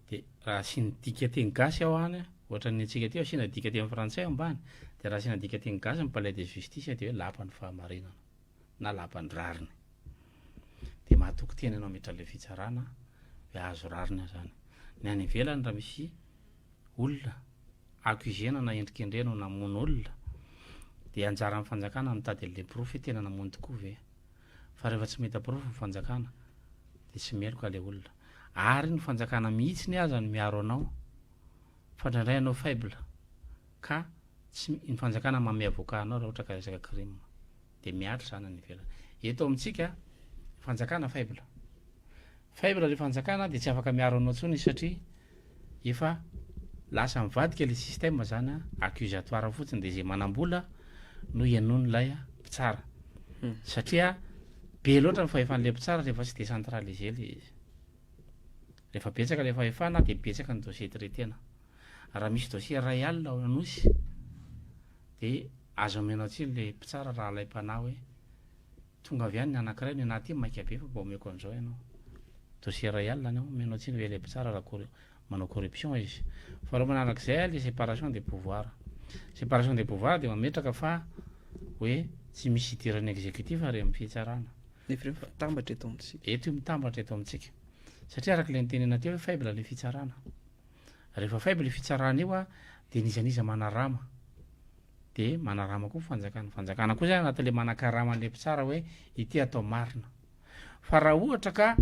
[SPEAKER 6] dia raha asiana dika teny gasy ao any, ohatran'ny antsika aty asiana dika teny frantsay ambany, dia raha asiana dika teny gasy ny palais de justice dia hoe lapan'ny fahamarinana na lapan'ny rariny. Dia mahatoky tena ianao miditra ilay fitsarana hoe azo rariny aho izany. Ny any ivelany raha misy olona accusena na endrikendrehina ho namono olona dia anjaran'ny fanjakana mitady an'ilay porofo hoe tena namono tokoa ve. Fa rehefa tsy mahita porofo ny fanjakana dia tsy meloka ilay olona. Ary ny fanjakana mihitsiny aza no miaro anao fa indraindray ianao faible ka tsy ny fanjakana manome avocat anao raha ohatra ka resaka crime. Dia mihatra izany any ivelany. Eto amintsika ny fanjakana faible. Faible ilay fanjakana dia tsy afaka miaro anao intsony izy satria efa lasa mivadika ilay système zany a, accusatoire fotsiny dia izay manam-bola no henoin'ilay mpitsara. Satria be loatra ny fahefan'ilay mpitsara rehefa tsy décentralisé ilay izy. Rehefa betsaka ilay fahefana dia betsaka ny dossier traiter-na. Raha misy dossier iray alina ao Anosy dia aza omenao tsiny ilay mpitsara raha alaim-panahy hoe Tonga avy any ny anakiray, ny anahy aty maika be fa mba omeko an'izao ianao. Dossier iray alina any ao, omenao tsiny ve ilay mpitsara raha corru- manao corruption izy. Faharoa manarak'izay ilay séparation des pouvoirs. Séparation des pouvoirs dia mametraka fa hoe tsy misy idiran'ny exécutif ary amin'ny fitsarana.
[SPEAKER 5] Nefa ireo mitambatra eto amintsika.
[SPEAKER 6] Eto io mitambatra eto amintsika. Satria araka ilay nitenenana teo hoe faible ilay fitsarana. Rehefa faible io fitsarana io dia n'iza n'iza manarama. De manarama koa fanjakana. Fanjakana koa zany anatin'le manakarama an'le mpitsara hoe ity atao marina. Fa raha ohatra ka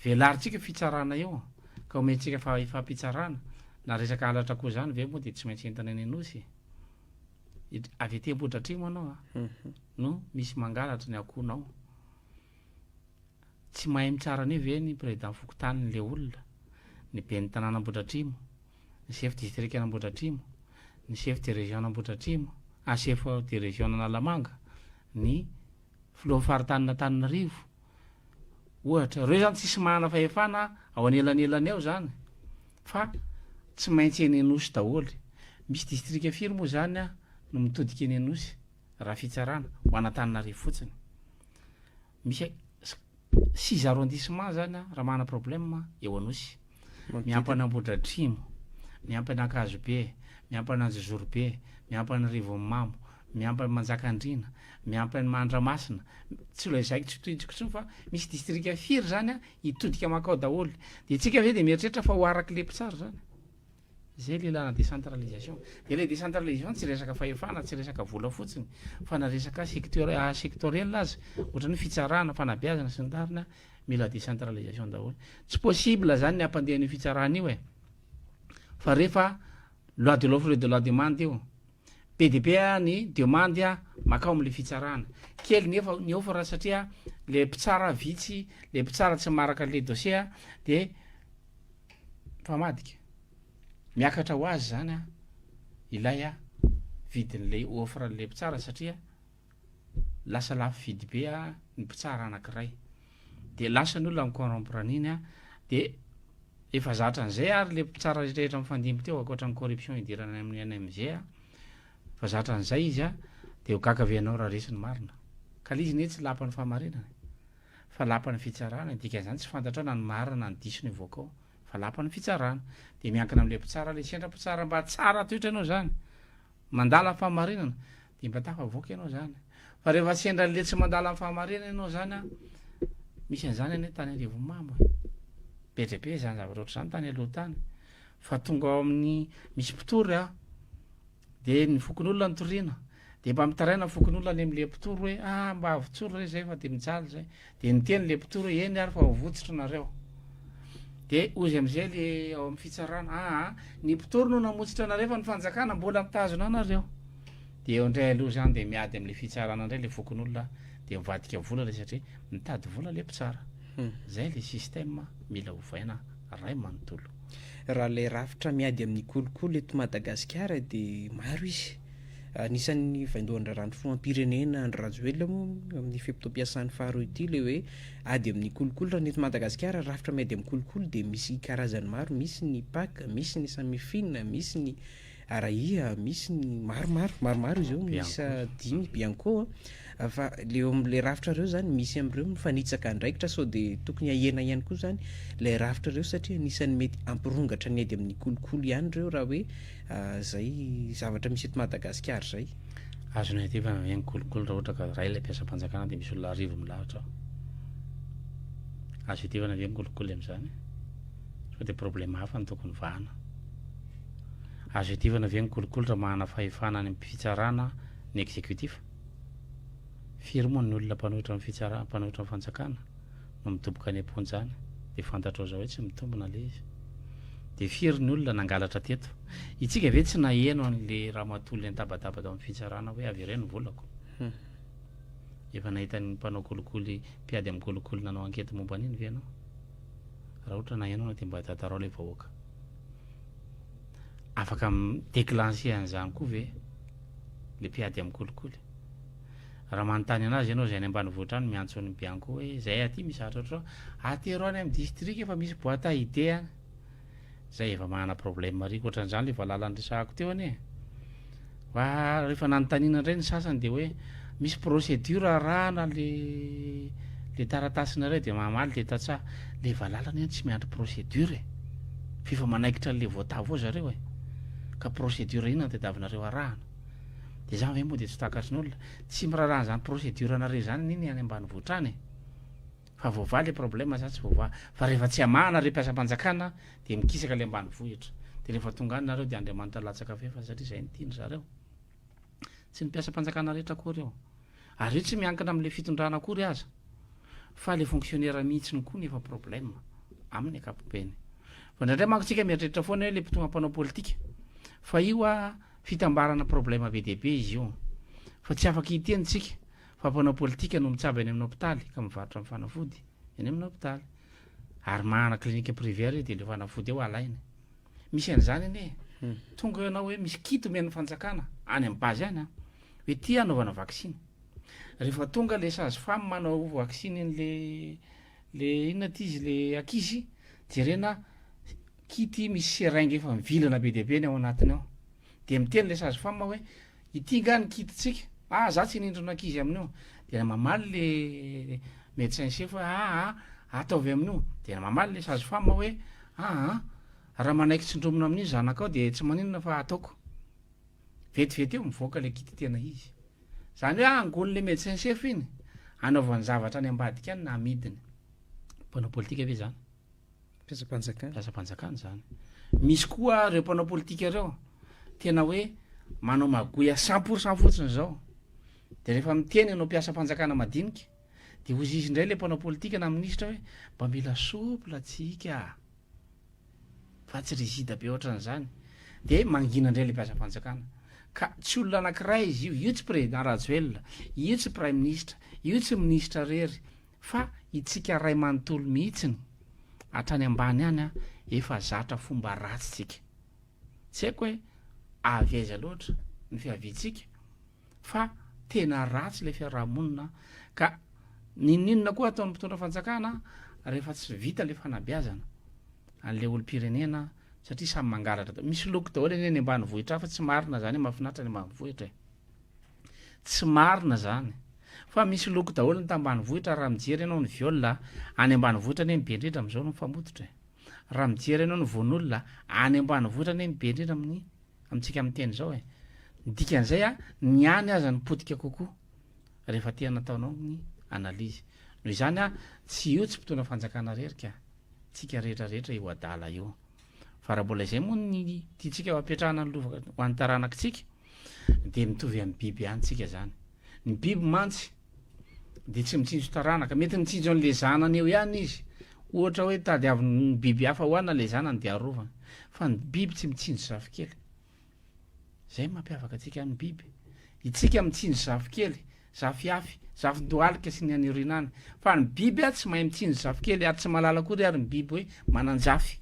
[SPEAKER 6] velarintsika io fitsarana io ka omentsika fahefam-pitsarana na resaka halatra akoho zany ve moa de tsy maintsy entina any Anosy e? Avy aty Ambohidratrimo anao a no misy mangalatra ny akohonao. Tsy mahay mitsara an'io ve ny président fokontany le olona, ny ben'ny tanàna Ambohidratrimo, ny chef district an'Ambohidratrimo, ny chef de région an'Ambohidratrimo, ah chef de région an'Analamanga, ny filohan'ny faritanin'Antananarivo, ohatra. Ireo zany tsisy manana fahefana ao anelanelany ao zany fa tsy maintsy eny Anosy daholo. Misy distrika firy moa zany no mitodika eny Anosy raha fitsarana ho an'Antananarivo fotsiny? Misy six arrondissement zany raha manana problème eo Anosy. Miampy an'Ambohidratrimo, miampy an'Ankazobe, miampy an'Anjozorobe, miampy an'Arivonimamo, miampy an'i Manjakandriana, miampy an'i Mandramasina, tsy lazaiko tsy tohintsiko intsony fa misy distrika firy zany hitodika mankao daholo. De tsika ve de mieritreritra fa ho arak'le mpitsara zany? Zay le ilana décentralisation. De le décentralisation tsy resaka fahefana, tsy resaka vola fotsiny fa na resaka secteur sectoriel aza, ohatran'ny hoe fitsarana, fanabeazana sy ny tariny, mila décentralisation daholo. Tsy possible zany ny hampandeha an'io fitsarana io e. Fa rehefa loi de l'offre et de la demande io. Be dia be ny demande makao amin'le fitsarana. Kely nefa ny offre satria le mpitsara vitsy, le mpitsara tsy maharaka an'le dossier de mifamadika. Miakatra ho azy zany ilay vidin'le offre an'le mpitsara satria lasa lafo vidy be ny mpitsara anankiray. De lasa ny olona mi-corrompre an'iny de efa zatra an'izay ary le mpitsara rehetra mifandimby teo ankoatra ny corruption idirana any amin'ny NMG fa zatra an'izay izy de ho gaga ve ianao raha resy ny marina. Ka le izy anie tsy lapan'ny fahamarinana e. Fa lapan'ny fitsarana, dikan'izany tsy fantatrao na ny marina na ny diso ny hivoaka ao fa lapan'ny fitsarana. De miankina amin'le mpitsara le sendra mpitsara mba tsara toetra ianao zany. Mandala ny fahamarinana dia mba tafavoaka ianao zany. Fa rehefa sendra an'le tsy mandala ny fahamarinana ianao zany an, misy an'izany anie tany Arivonimamo e. Be dia be izany zavatra ohatr'izany tany aloha tany. Fa tonga ao amin'ny misy mpitory an, dia ny fokonolona no toriana. Dia mba mitaraina ny fokonolona any amin'le mpitory hoe ah mba avotsory re zay fa dia mijaly zay. Dia niteny le mpitory hoe eny ary fa ho votsotra nareo. Dia hozy amizay le ao amin'ny fitsarana, aa ny mpitory no namotsitra anareo fa ny fanjakana mbola mitazona anareo. Dia eo indray aloha izany dia miady amin'le fitsarana indray le fokonolona dia mivadika vola le satria mitady vola le mpitsara. Zay le système mila ovaina ray manontolo.
[SPEAKER 5] Raha ilay rafitra miady amin'ny kolikoly eto Madagasikara dia maro izy. Anisan'ny vaindohan-draharahan'ny filoham-pirenena Andry Rajoelina moa amin'ny fe-potoam-piasany faharoa ity ilay hoe ady amin'ny kolikoly. Raha ny eto Madagasikara, rafitra miady amin'ny kolikoly dia misy karazany maro, misy ny PAC, misy ny Samifin, misy ny Araia, misy ny maromaro, maromaro izy io, miisa dimy, Bianco. Fa le eo amin'ilay rafitra ireo izany, misy amin'ireo mifanitsaka andraikitra sao dia tokony hahena ihany koa izany ilay rafitra ireo satria anisan'ny mety hampirongatra ny ady amin'ny kolikoly ihany ireo raha hoe Zay zavatra misy eto Madagasikara zay.
[SPEAKER 6] Azonay aty fa ny kolikoly raha ohatra ka iray ilay mpiasam-panjakana dia misy olona arivo milahatra ao. Azo iadivana ve ny kolikoly amin'izany? Sao dia problème hafa no tokony vahana. Azo iadivana ve ny kolikoly raha manana fahefana any amin'ny fitsarana ny exécutif? Firy moa ny olona mpanohitra ny fitsarana, mpanohitra ny fanjakana? no midoboka any am-ponja any dia fantatrao zao hoe tsy mitombina le izy. Dia firy ny olona nangalatra teto? Itsika ve tsy naheno an'le ramatoa le nitabataba tao amin'ny fitsarana hoe avereno ny volako? Efa nahita ny mpanao kolikoly, mpiady amin'ny kolikoly nanao enquête momba an'iny ve ianao? Raha ohatra naheno anao dia mba tantarao le vahoaka. Afaka mi-declencher an'izany koa ve le mpiady amin'ny kolikoly? Raha manontany anazy ianao izay any ambanivohitra any miantso an'i Bianco hoe izay aty misy zavatra ohatr'izao, atero any amin'ny district fa misy boite à idées any. Zay efa manana problème ary ohatran'izany le valala niresahako teo anie. Fa rehefa nanontaniana indray ny sasany dia hoe misy procédure arahana le le taratasinareo dia mamaly le tantsaha. Le valala anie tsy miandry procédure e. F'efa manaikitra an'le voatavo ao zareo e. Ka procédure inona no tadiavinareo arahana? Dia zany ve moa dia tsy takatry ny olona? Tsy miraharaha an'izany procédure nareo izany anie ny any ambanivohitra any e! Fa voavaha le problème sa tsy voavaha? Fa rehefa tsy hamahana re mpiasam-panjakana dia mikisaka le ambanivohitra. Dia rehefa tonga any nareo dia Andriamanitra latsaka fefany satria izay no tian-dry zareo. Tsy ny mpiasam-panjakana rehetra akory io. Ary io tsy miankina amin'ilay fitondrana akory aza fa ilay fonctionnaire mihitsiny koa no efa problème amin'ny ankapobeny. Fa indraindray manko tsika mieritreritra foana hoe ilay mpitonga mpanao politika fa io a fitambarana problème be dia be izy io. Fa tsy afaka hiteny tsika fa mpanao politika no mitsabo eny amin'ny hopitaly ka mivarotra ny fanafody eny amin'ny hopitaly. Ary manana clinique privée ary dia ilay fanafody eo alainy. Misy an'izany anie e. Hmm. Tonga ianao hoe misy kit omen'ny fanjakana any amin'ny base any an. Hoe ty anaovana vaksiny. Rehefa tonga le sage femme manao vaksiny an'le le inona ty izy le ankizy, jerena kit misy seringue efa mivilana be dia be ny ao anatiny ao. Dia miteny le sage femme hoe ity nga ny kit-tsika? Ah za tsy nindrona ankizy amin'io. Dia mamaly le médecin chef hoe ah ah ataovy amin'io. Dia mamaly le sage femme hoe ah ah raha manaiky tsindromina amin'io zanakao dia tsy maninona fa ataoko. Vetivety eo mivoaka le kit tena izy. Zany hoe angolin'le médecin chef iny anaovany zavatra any ambadika any na amidiny. Mpanao politika ve zany?
[SPEAKER 5] Mpiasam-panjakana.
[SPEAKER 6] Mpiasam-panjakana izany. Misy koa ireo mpanao politika ireo tena hoe manao magouille à 100% fotsiny izao. De rehefa miteny ianao mpiasam-panjakana madinika de hozy izy indray le mpanao politika na minisitra hoe mba mila souple tsika fa tsy rigide be ohatran'izany. De mangina indray le mpiasam-panjakana. Ka tsy olona anankiray izy io, io tsy président Rajoelina, io tsy praiminisitra, io tsy minisitra rery Fa itsika ray manontolo mihitsiny hatrany ambany any an efa zatra fomba ratsy tsika. Tsy haiko hoe avy aiza loatra ny fiaviantsika fa tena ratsy ilay fiarahamonina ka n'inon'inona koa ataon'ny mpitondra fanjakana rehefa tsy vita ilay fanabeazana an'ilay olom-pirenena satria samy mangalatra daholo. Misy loko daholo anie any ambanivohitra fa tsy marina zany hoe mahafinaritra any ambanivohitra e. Tsy marina zany. Fa misy loko daholo ny tambanivohitra raha mijery ianao ny viol a, any ambanivohitra anie ny be indrindra amin'izao no mifamototra e. Raha mijery ianao ny voan'olona, any ambanivohitra anie ny be indrindra amin'ny amintsika miteny izao e. Ny dikan'izay a, ny any aza no potika kokoa rehefa tena ataonao ny analyse. Noho izany a, tsy io tsy mpitondra fanjakana rery ka, tsika rehetra rehetra io adala io. Fa raha mbola izay moa ny tiantsika ho apetrahana ny lova ho an'ny taranakitsika dia mitovy amin'ny biby ihany tsika zany. Ny biby mantsy dia tsy mitsinjo taranaka, mety mitsinjo an'le zanany eo ihany izy. Ohatra hoe tadiavin'ny biby hafa hohanina le zanany dia arovany. Fa ny biby tsy mitsinjo zafikely. Zay mampiavaka antsika amin'ny biby. Itsika mitsinjo zafikely, zafiafy, zafindohalika sy ny any aoriana any. Fa ny biby tsy mahay mitsinjo zafikely ary tsy mahalala akory ary ny biby hoe manan-jafy.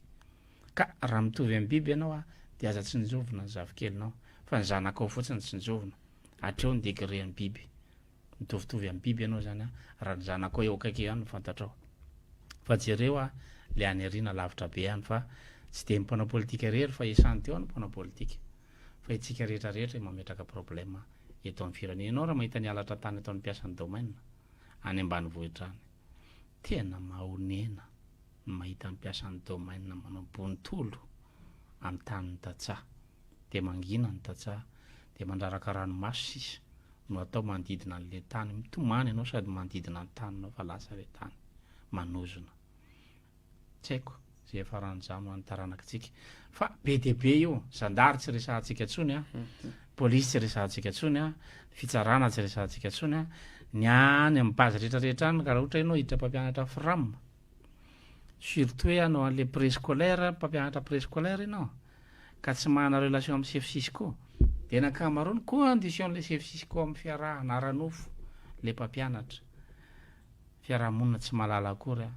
[SPEAKER 6] Ka raha mitovy amin'ny biby ianao a, dia aza tsinjovina ny zafikelinao, fa ny zanakao fotsiny tsinjovina. Hatreo ny degré an'ny biby. Mitovitovy amin'ny biby ianao zany a, raha ny zanakao eo akaiky eo ihany no fantatrao. Fa jereo a, le any aoriana lavitra be any fa tsy dia ny mpanao politika irery fa isan'ny teo ny mpanao politika. Fa itsika rehetra rehetra mametraka problème eto amin'ny firenena. Ianao raha mahita ny halatra tany ataon'ny mpiasan'ny domaine any ambanivohitra any, tena mahonena ny mahita ny mpiasan'ny domaine manao bontolo amin'ny tanin'ny tantsaha. Dia mangina ny tantsaha, dia mandraraka ranomaso sisa no atao manodidina an'ilay tany. Mitomany ianao sady manodidina ny taninao fa lasa ilay tany. Manozona. Tsy haiko izay hiafaran'izany ho an'ny taranakitsika. Fa be dia be io. Zandary tsy resahantsika intsony an. Polisy tsy resahantsika intsony an. Fitsarana tsy resahantsika intsony an. Ny any amin'ny base rehetra rehetra any ka raha ohatra ianao hiditra mpampianatra fram, surtout hoe hanao an'ilay préscolaire, mpampianatra préscolaire ianao, ka tsy manana relation amin'ny chef cisco, dia ny ankamaroany condition-n'ilay chef cisco amin'ny fiarahana ara-nofo ilay mpampianatra. Fiarahamonina tsy mahalala akory an!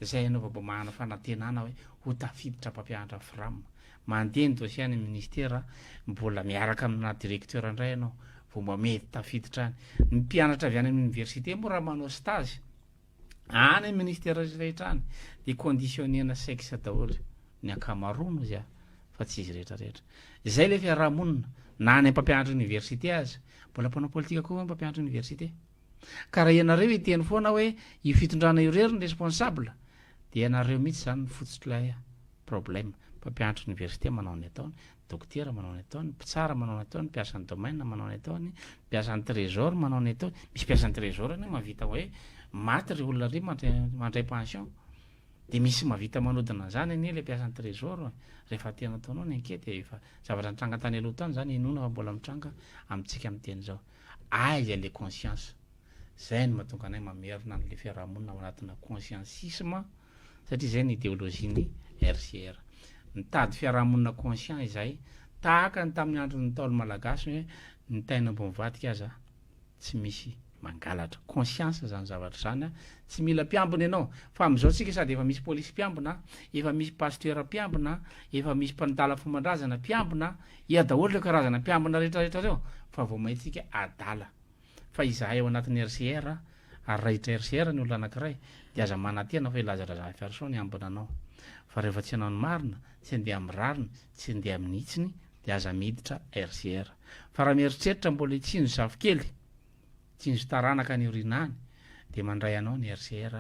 [SPEAKER 6] Zay ianao vao mba manana fanantenana hoe ho tafiditra mpampianatra fram. Mandeha ny dossier any amin'ny ministera, mbola miaraka amina directeur indray ianao vao mba mety tafiditra any. Ny mpianatra avy any amin'ny université moa raha manao stage any amin'ny ministera rehetra any dia conditionner-na sexe daholo ny ankamaroany ozy aho fa tsy izy rehetra rehetra. Izay ilay fiarahamonina na any mpampianatra université aza. Mbola mpanao politika koa va ny mpampianatra université? Ka raha ianareo hiteny foana hoe io fitondrana io irery no responsable dia ianareo mihitsy izany no fototr'ilay problème. Mpampianatra université manao ny ataony, dokotera manao ny ataony, mpitsara manao ny ataony, mpiasan'ny domaine manao ny ataony, mpiasan'ny trésor manao ny ataony. Misy mpiasan'ny trésor anie mahavita hoe maty ry olona ry mandray pension. De misy mahavita manodina an'izany anie le mpiasan'ny trésor e! Rehefa tena ataonao ny enquete e, efa zavatra nitranga tany aloha tany zany inoana fa mbola mitranga amintsika miteny zao. Aiza le conscience? Zay no mahatonga anay mamerina an'le fiarahamonina ao anatina consciencisme satria zay ny idéologie-n'ny RCR. Mitady fiarahamonina conscient izahay tahaka ny tamin'ny andron'ny Ntaolo malagasy hoe ny tain'omby mivadika aza tsy misy mangalatra. Conscience zany zavatra zany a, tsy mila mpiambina ianao, fa amizao tsika sady efa misy polisy mpiambina, efa misy pasteur mpiambina, efa misy mpandala fomban-drazana mpiambina, ia daholo ireo karazana mpiambina rehetra rehetra reo, fa vao may tsika adala. Fa izahay ao anatin'ny RCR, ary raha hiditra RCR ny olona anakiray, dia aza manantena fa hilaza Razafiarison ny ambina anao. Fa rehefa tsy hanao ny marina, tsy handeha amin'ny rariny, tsy handeha amin'ny hitsiny, dia aza miditra RCR. Fa raha mieritreritra mbola hitsinjo zafikely, hitsinjo taranaka any aoriana any, dia mandray anao ny RCR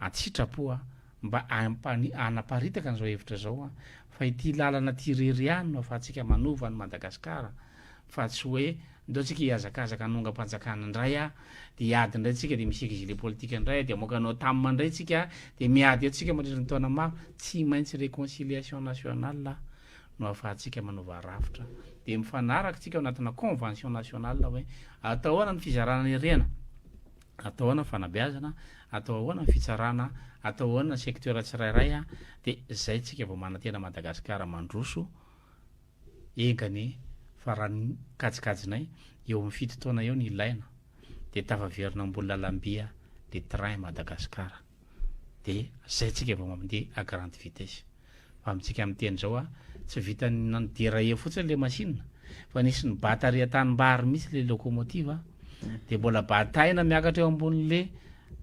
[SPEAKER 6] an-tsitrapo mba hanaparitaka an'izao hevitra izao fa ity lalana ity irery ihany no ahafahantsika manova an'i Madagasikara fa tsy hoe ndao tsika hihazakazaka hanongam-panjakana indray a, dia hiady indray tsika dia misy exilé politique indray dia hamoaka notam indray tsika dia miady eo tsika mandritra ny taona maro, tsy maintsy réconciliation nationale no ahafahantsika manova rafitra dia mifanaraka tsika ao anatina convention nationale hoe atao ahoana ny fizarana ny harena, atao ahoana ny fanabeazana, atao ahoana ny fitsarana, atao ahoana ny secteur tsirairay dia zay tsika vao manantena Madagasikara mandroso enga anie fa raha ny kajikajinay eo amin'ny fito taona eo ny ilaina dia tafaverina ambony lalamby le train Madagascar dia zay tsika vao mandeha à grande vitesse fa amintsika miteny zao a tsy vitan'ny nanderailler fotsiny le machine fa nisy nibata ary an-tanimbary mihitsy le locomotive de mbola bataina miakatra eo ambon'le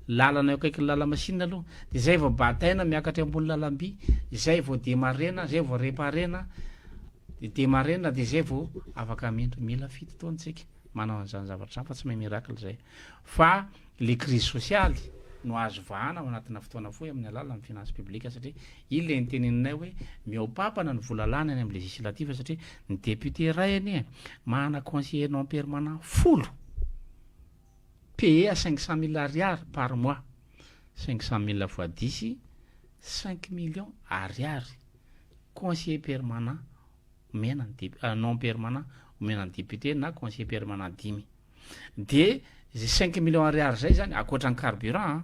[SPEAKER 6] lalana eo akaikin'ny lala-machine aloha de zay vao bataina miakatra eo ambony lalamby, zay vao demarena, zay vao reparena, de demarena de zay vao afaka amindra. Mila fito taona tsika manao an'izany zavatra zany fa tsy mahay miracle zay fa le crise sociale no azo vahana ao anatina fotoana fohy amin'ny alalan'ny finance publique satria iny le niteneninay hoe mihoa-papana ny vola lany any amin'ny législative satria ny député ray anie manana conseiller non permanent 10 payé à 500 000 ariary par mois, 500 000 fois 10, 5 millions ariary conseiller permanent omena ny non permanent omena ny député na conseiller permanent dimy de zay 5 millions ariary zay zany akoatra ny carburant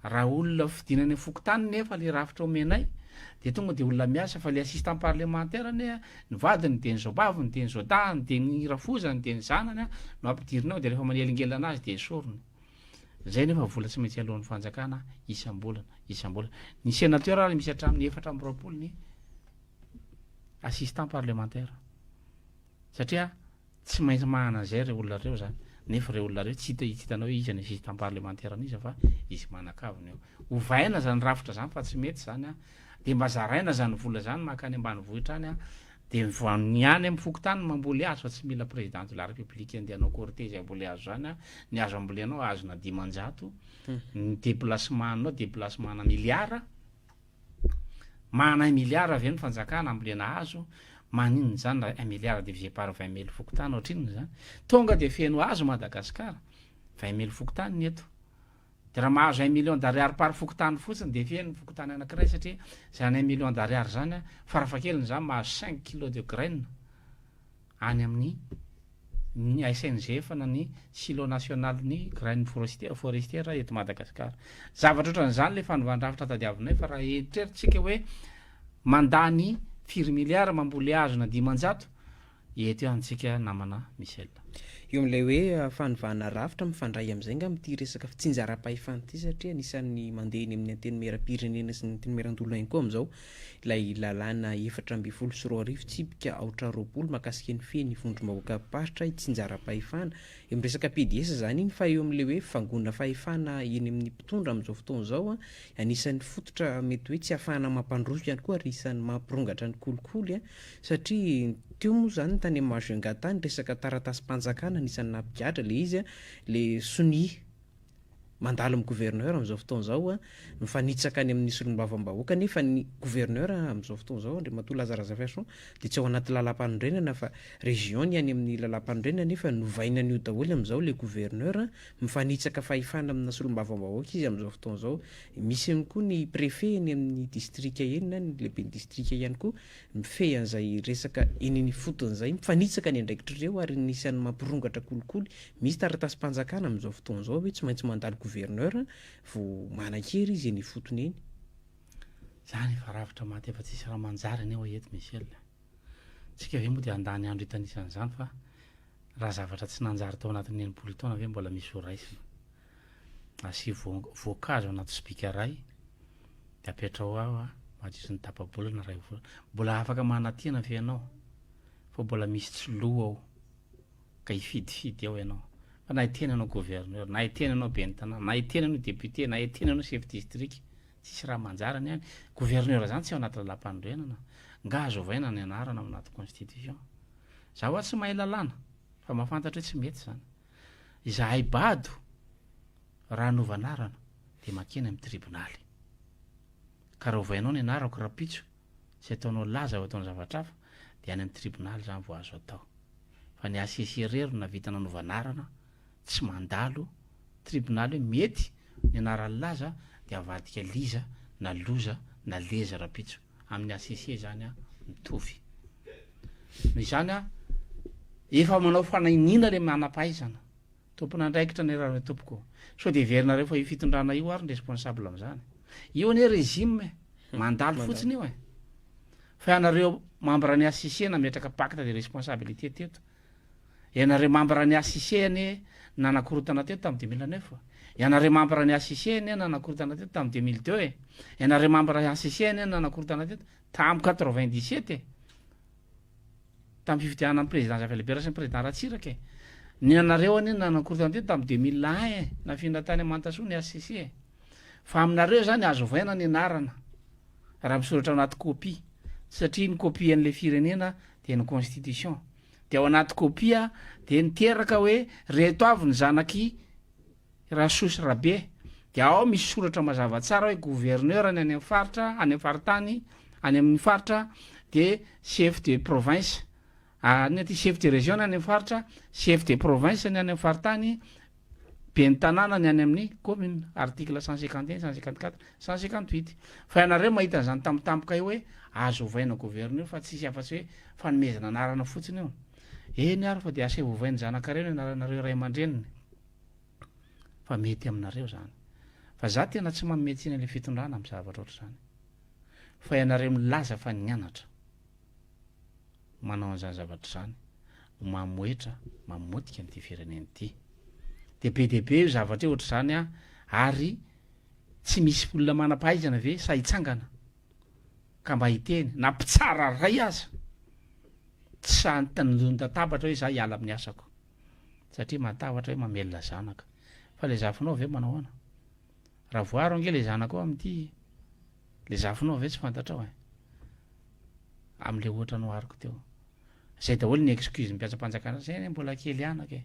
[SPEAKER 6] raha olona fidinany fokotany nefa le rafitra omenay de tonga de olona miasa fa le assistant parlementaire ane ny vadiny de ny zobaviny de ny zodahany de ny rafozany de ny zanany a no ampidirinao de rehefa manelingelina anazy de esoriny zay nefa vola tsy maintsy alohan'ny fanjakana isam-bolana isam-bolana. Ny sénateur ary misy hatramin'ny 24 ny assistant parlementaire satria tsy maintsy mahana an'izay reo olona reo zany nefa reo olona reo tsy hita tsy hitanao hoe iza ny assistant parlementaire an'iza fa izy manakaviny eo. Ovaina zany rafitra zany fa tsy mety zany a de mba zaraina zany vola zany makany ambanivohitra any a de ny any amy fokotany mamboly azy fa tsy mila président de la république andeha hanao cortège amboly azo zany a ny azo ambolenao azona 500 ny déplacement-nao déplacement na milliara mana 1 milliard avy eo ny fanjakana ambolena azo maninona zany raha 1 milliard divisé par 20 000 fokotany ohatrinona zany tonga de feno azo Madagasikara 20 000 fokotany ny eto de raha mahazo 1 million d'ariary par fokotany fotsiny de feno fokotany anakiray satria zany 1 million d'ariary zany a farafakeliny zany mahazo 5 kilo de graine any amin'ny ny SNGF na ny silo national ny graine forestière eto Madagasikara. Zavatra ohatran'izany le fanovan-drafitra tadiavinay fa raha eritreritsika hoe mandany firy milliard mamboly azona 500 eto ianytsika namana Michel.
[SPEAKER 5] Eo amin'ilay hoe fanovana rafitra mifandray amin'izay nga amin'ity resaka fitsinjaram-pahefana ity satria anisan'ny mandeha eny amin'ny antenimieram-pirenena sy ny antenimieran-doholona ihany koa amin'izao ilay lalàna 2014 tsipika 24 mahakasika ny feny vondrom-bahoaka-paritra itsinjaram-pahefana eo amin'ny resaka PDS zany iny fa eo amin'ilay hoe fangonana fahefana eny amin'ny mpitondra amin'izao fotoana izao a anisan'ny fototra mety hoe tsy ahafahana mampandroso ihany koa ary isan'ny mampirongatra ny kolikoly a satria teo moa zany tany amin'ny Majunga tany resaka taratasy-panjakana anisan'ny nampigadra le izy a le sonia. mandalo amin'ny gouverneur amin'izao fotoana izao, mifanitsaka any amin'ny solombavambahoaka nefa ny gouverneur amin'izao fotoana izao Andriamatoa Laza Razafiarison dia tsy ao anaty lalàmpanorenana fa région ny any amin'ny lalàmpanorenana nefa novaina an'io daholo amin'izao ilay gouverneur, mifanitsaka fahefana amina solombavambahoaka izy amin'izao fotoana izao. Misy ihany koa ny préfet eny amin'ny distrika eny na ny lehiben'ny distrika ihany koa mifehy an'izay resaka eny ifotony izay, mifanitsaka ny andraikitr'ireo ary ny isan'ny mampirongatra kolikoly. Misy taratasim-panjakana amin'izao fotoana izao hoe tsy maintsy mandalo gouverneur vao manan-kery izy eny ifotony eny.
[SPEAKER 6] Zany efa rafitra maty efa tsisy raha manjary anie hoa eto Michel. Tsika ve moa dia handany andro hitanisa an'izany fa raha zavatra tsy nanjary tao anatin'ny 60 taona ve mbola misy ho raisina. Asio voankazo anaty sobika iray dia apetraho ao mandritry ny tapa-bolana iray volana. Mbola afaka manantena ve ianao fa mbola misy tsy lo ao ka hifidifidy ao ianao. Fa na hiteny ianao gouverneur, na hiteny ianao ben'ny tanàna, na hiteny ianao député, na hiteny ianao chef district, tsisy raha manjary ny any. Gouverneur zany tsy ao anaty lalàmpanorenana. Nga azo ovaina ny anarana ao anaty constitution. Za hoa tsy mahay lalàna fa mahafantatra hoe tsy mety zany. Izahay bado raha hanova anarana dia mankeny amin'ny tribonaly. Ka raha ovainao ny anarako rahampitso sy ataonao laza ho ataonao zavatra hafa dia any amin'ny tribonaly izany vao azo atao. Fa ny HCC irery no nahavita nanova anarana tsy mandalo tribonaly hoe mety ny anaran'i Laza dia avadika Liza na Loza na Leza rahampitso. Amin'ny HCC izany an, mitovy. Noho izany an, efa manao fanainiana ilay manam-pahaizana. Tompon'andraikitra anie raha tompoko. Sao dia heverinareo fa io fitondrana io ary ny responsable amin'izany. Io anie régime e, mandalo fotsiny io e. Fa ianareo membre ny HCC nametraka pacte de responsabilité teto. Ianareo membre ny HCC anie nanakorontana teto tamin'ny 2009. Ianareo membre ny HCC anie nanakorontana teto tamin'ny 2002 e. Ianareo membre HCC anie nanakorontana teto tamin'ny 97 e. Tamin'ny fifidianana ny président Zafy Albert sy ny président Ratsiraka e. Ny anareo anie nanakorontana teto tamin'ny 2001 e. Nafindra tany Mantasoa ny HCC e. Fa aminareo zany azo ovaina ny anarana raha misoratra ao anaty copie satria ny copie an'ilay firenena dia ny constitution. Dia ao anaty copie dia niteraka hoe reto avy ny zanak'i Rasoa sy Rabe. Dia ao misy soratra mazava tsara hoe gouverneur ny any amin'ny faritra, any amin'ny faritany, any amin'ny faritra, dia chef de province. Ny aty chef de région ny any amin'ny faritra, chef de province ny any amin'ny faritany, ben'ny tanàna ny any amin'ny commune. Article 151, 154, 158. Fa ianareo mahita an'izany tampotampoka eo hoe azo ovaina gouverneur fa tsisy afa-tsy hoe fanomezana anarana fotsiny io. Eny ary fa dia asaivo ovain'ny zanakareo ny anaranareo ray aman-dreniny. Fa mety aminareo zany. Fa za tena tsy manome tsiny an'ilay fitondrana amin'ny zavatra ohatr'izany. Fa ianareo milaza fa nianatra manao an'izany zavatra izany no mamoetra, mamotika an'ity firenena ity. Dia be dia be io zavatra io ohatr'izany an, ary tsy misy olona manam-pahaizana ve sahy hitsangana ka mba hiteny, na mpitsara ray aza tsy sahy nitandron-databatra hoe za hiala amin'ny asako. Satria matahotra hoe mamelona zanaka. Fa le zafinao ve manao ahoana? Raha voaro ange le zanakao amin'ity le zafinao ve tsy fantatrao e? Amin'le ohatra nohariko teo. Zay daholo ny excuse ny mpiasam-panjakana, zay anie mbola kely anaka e.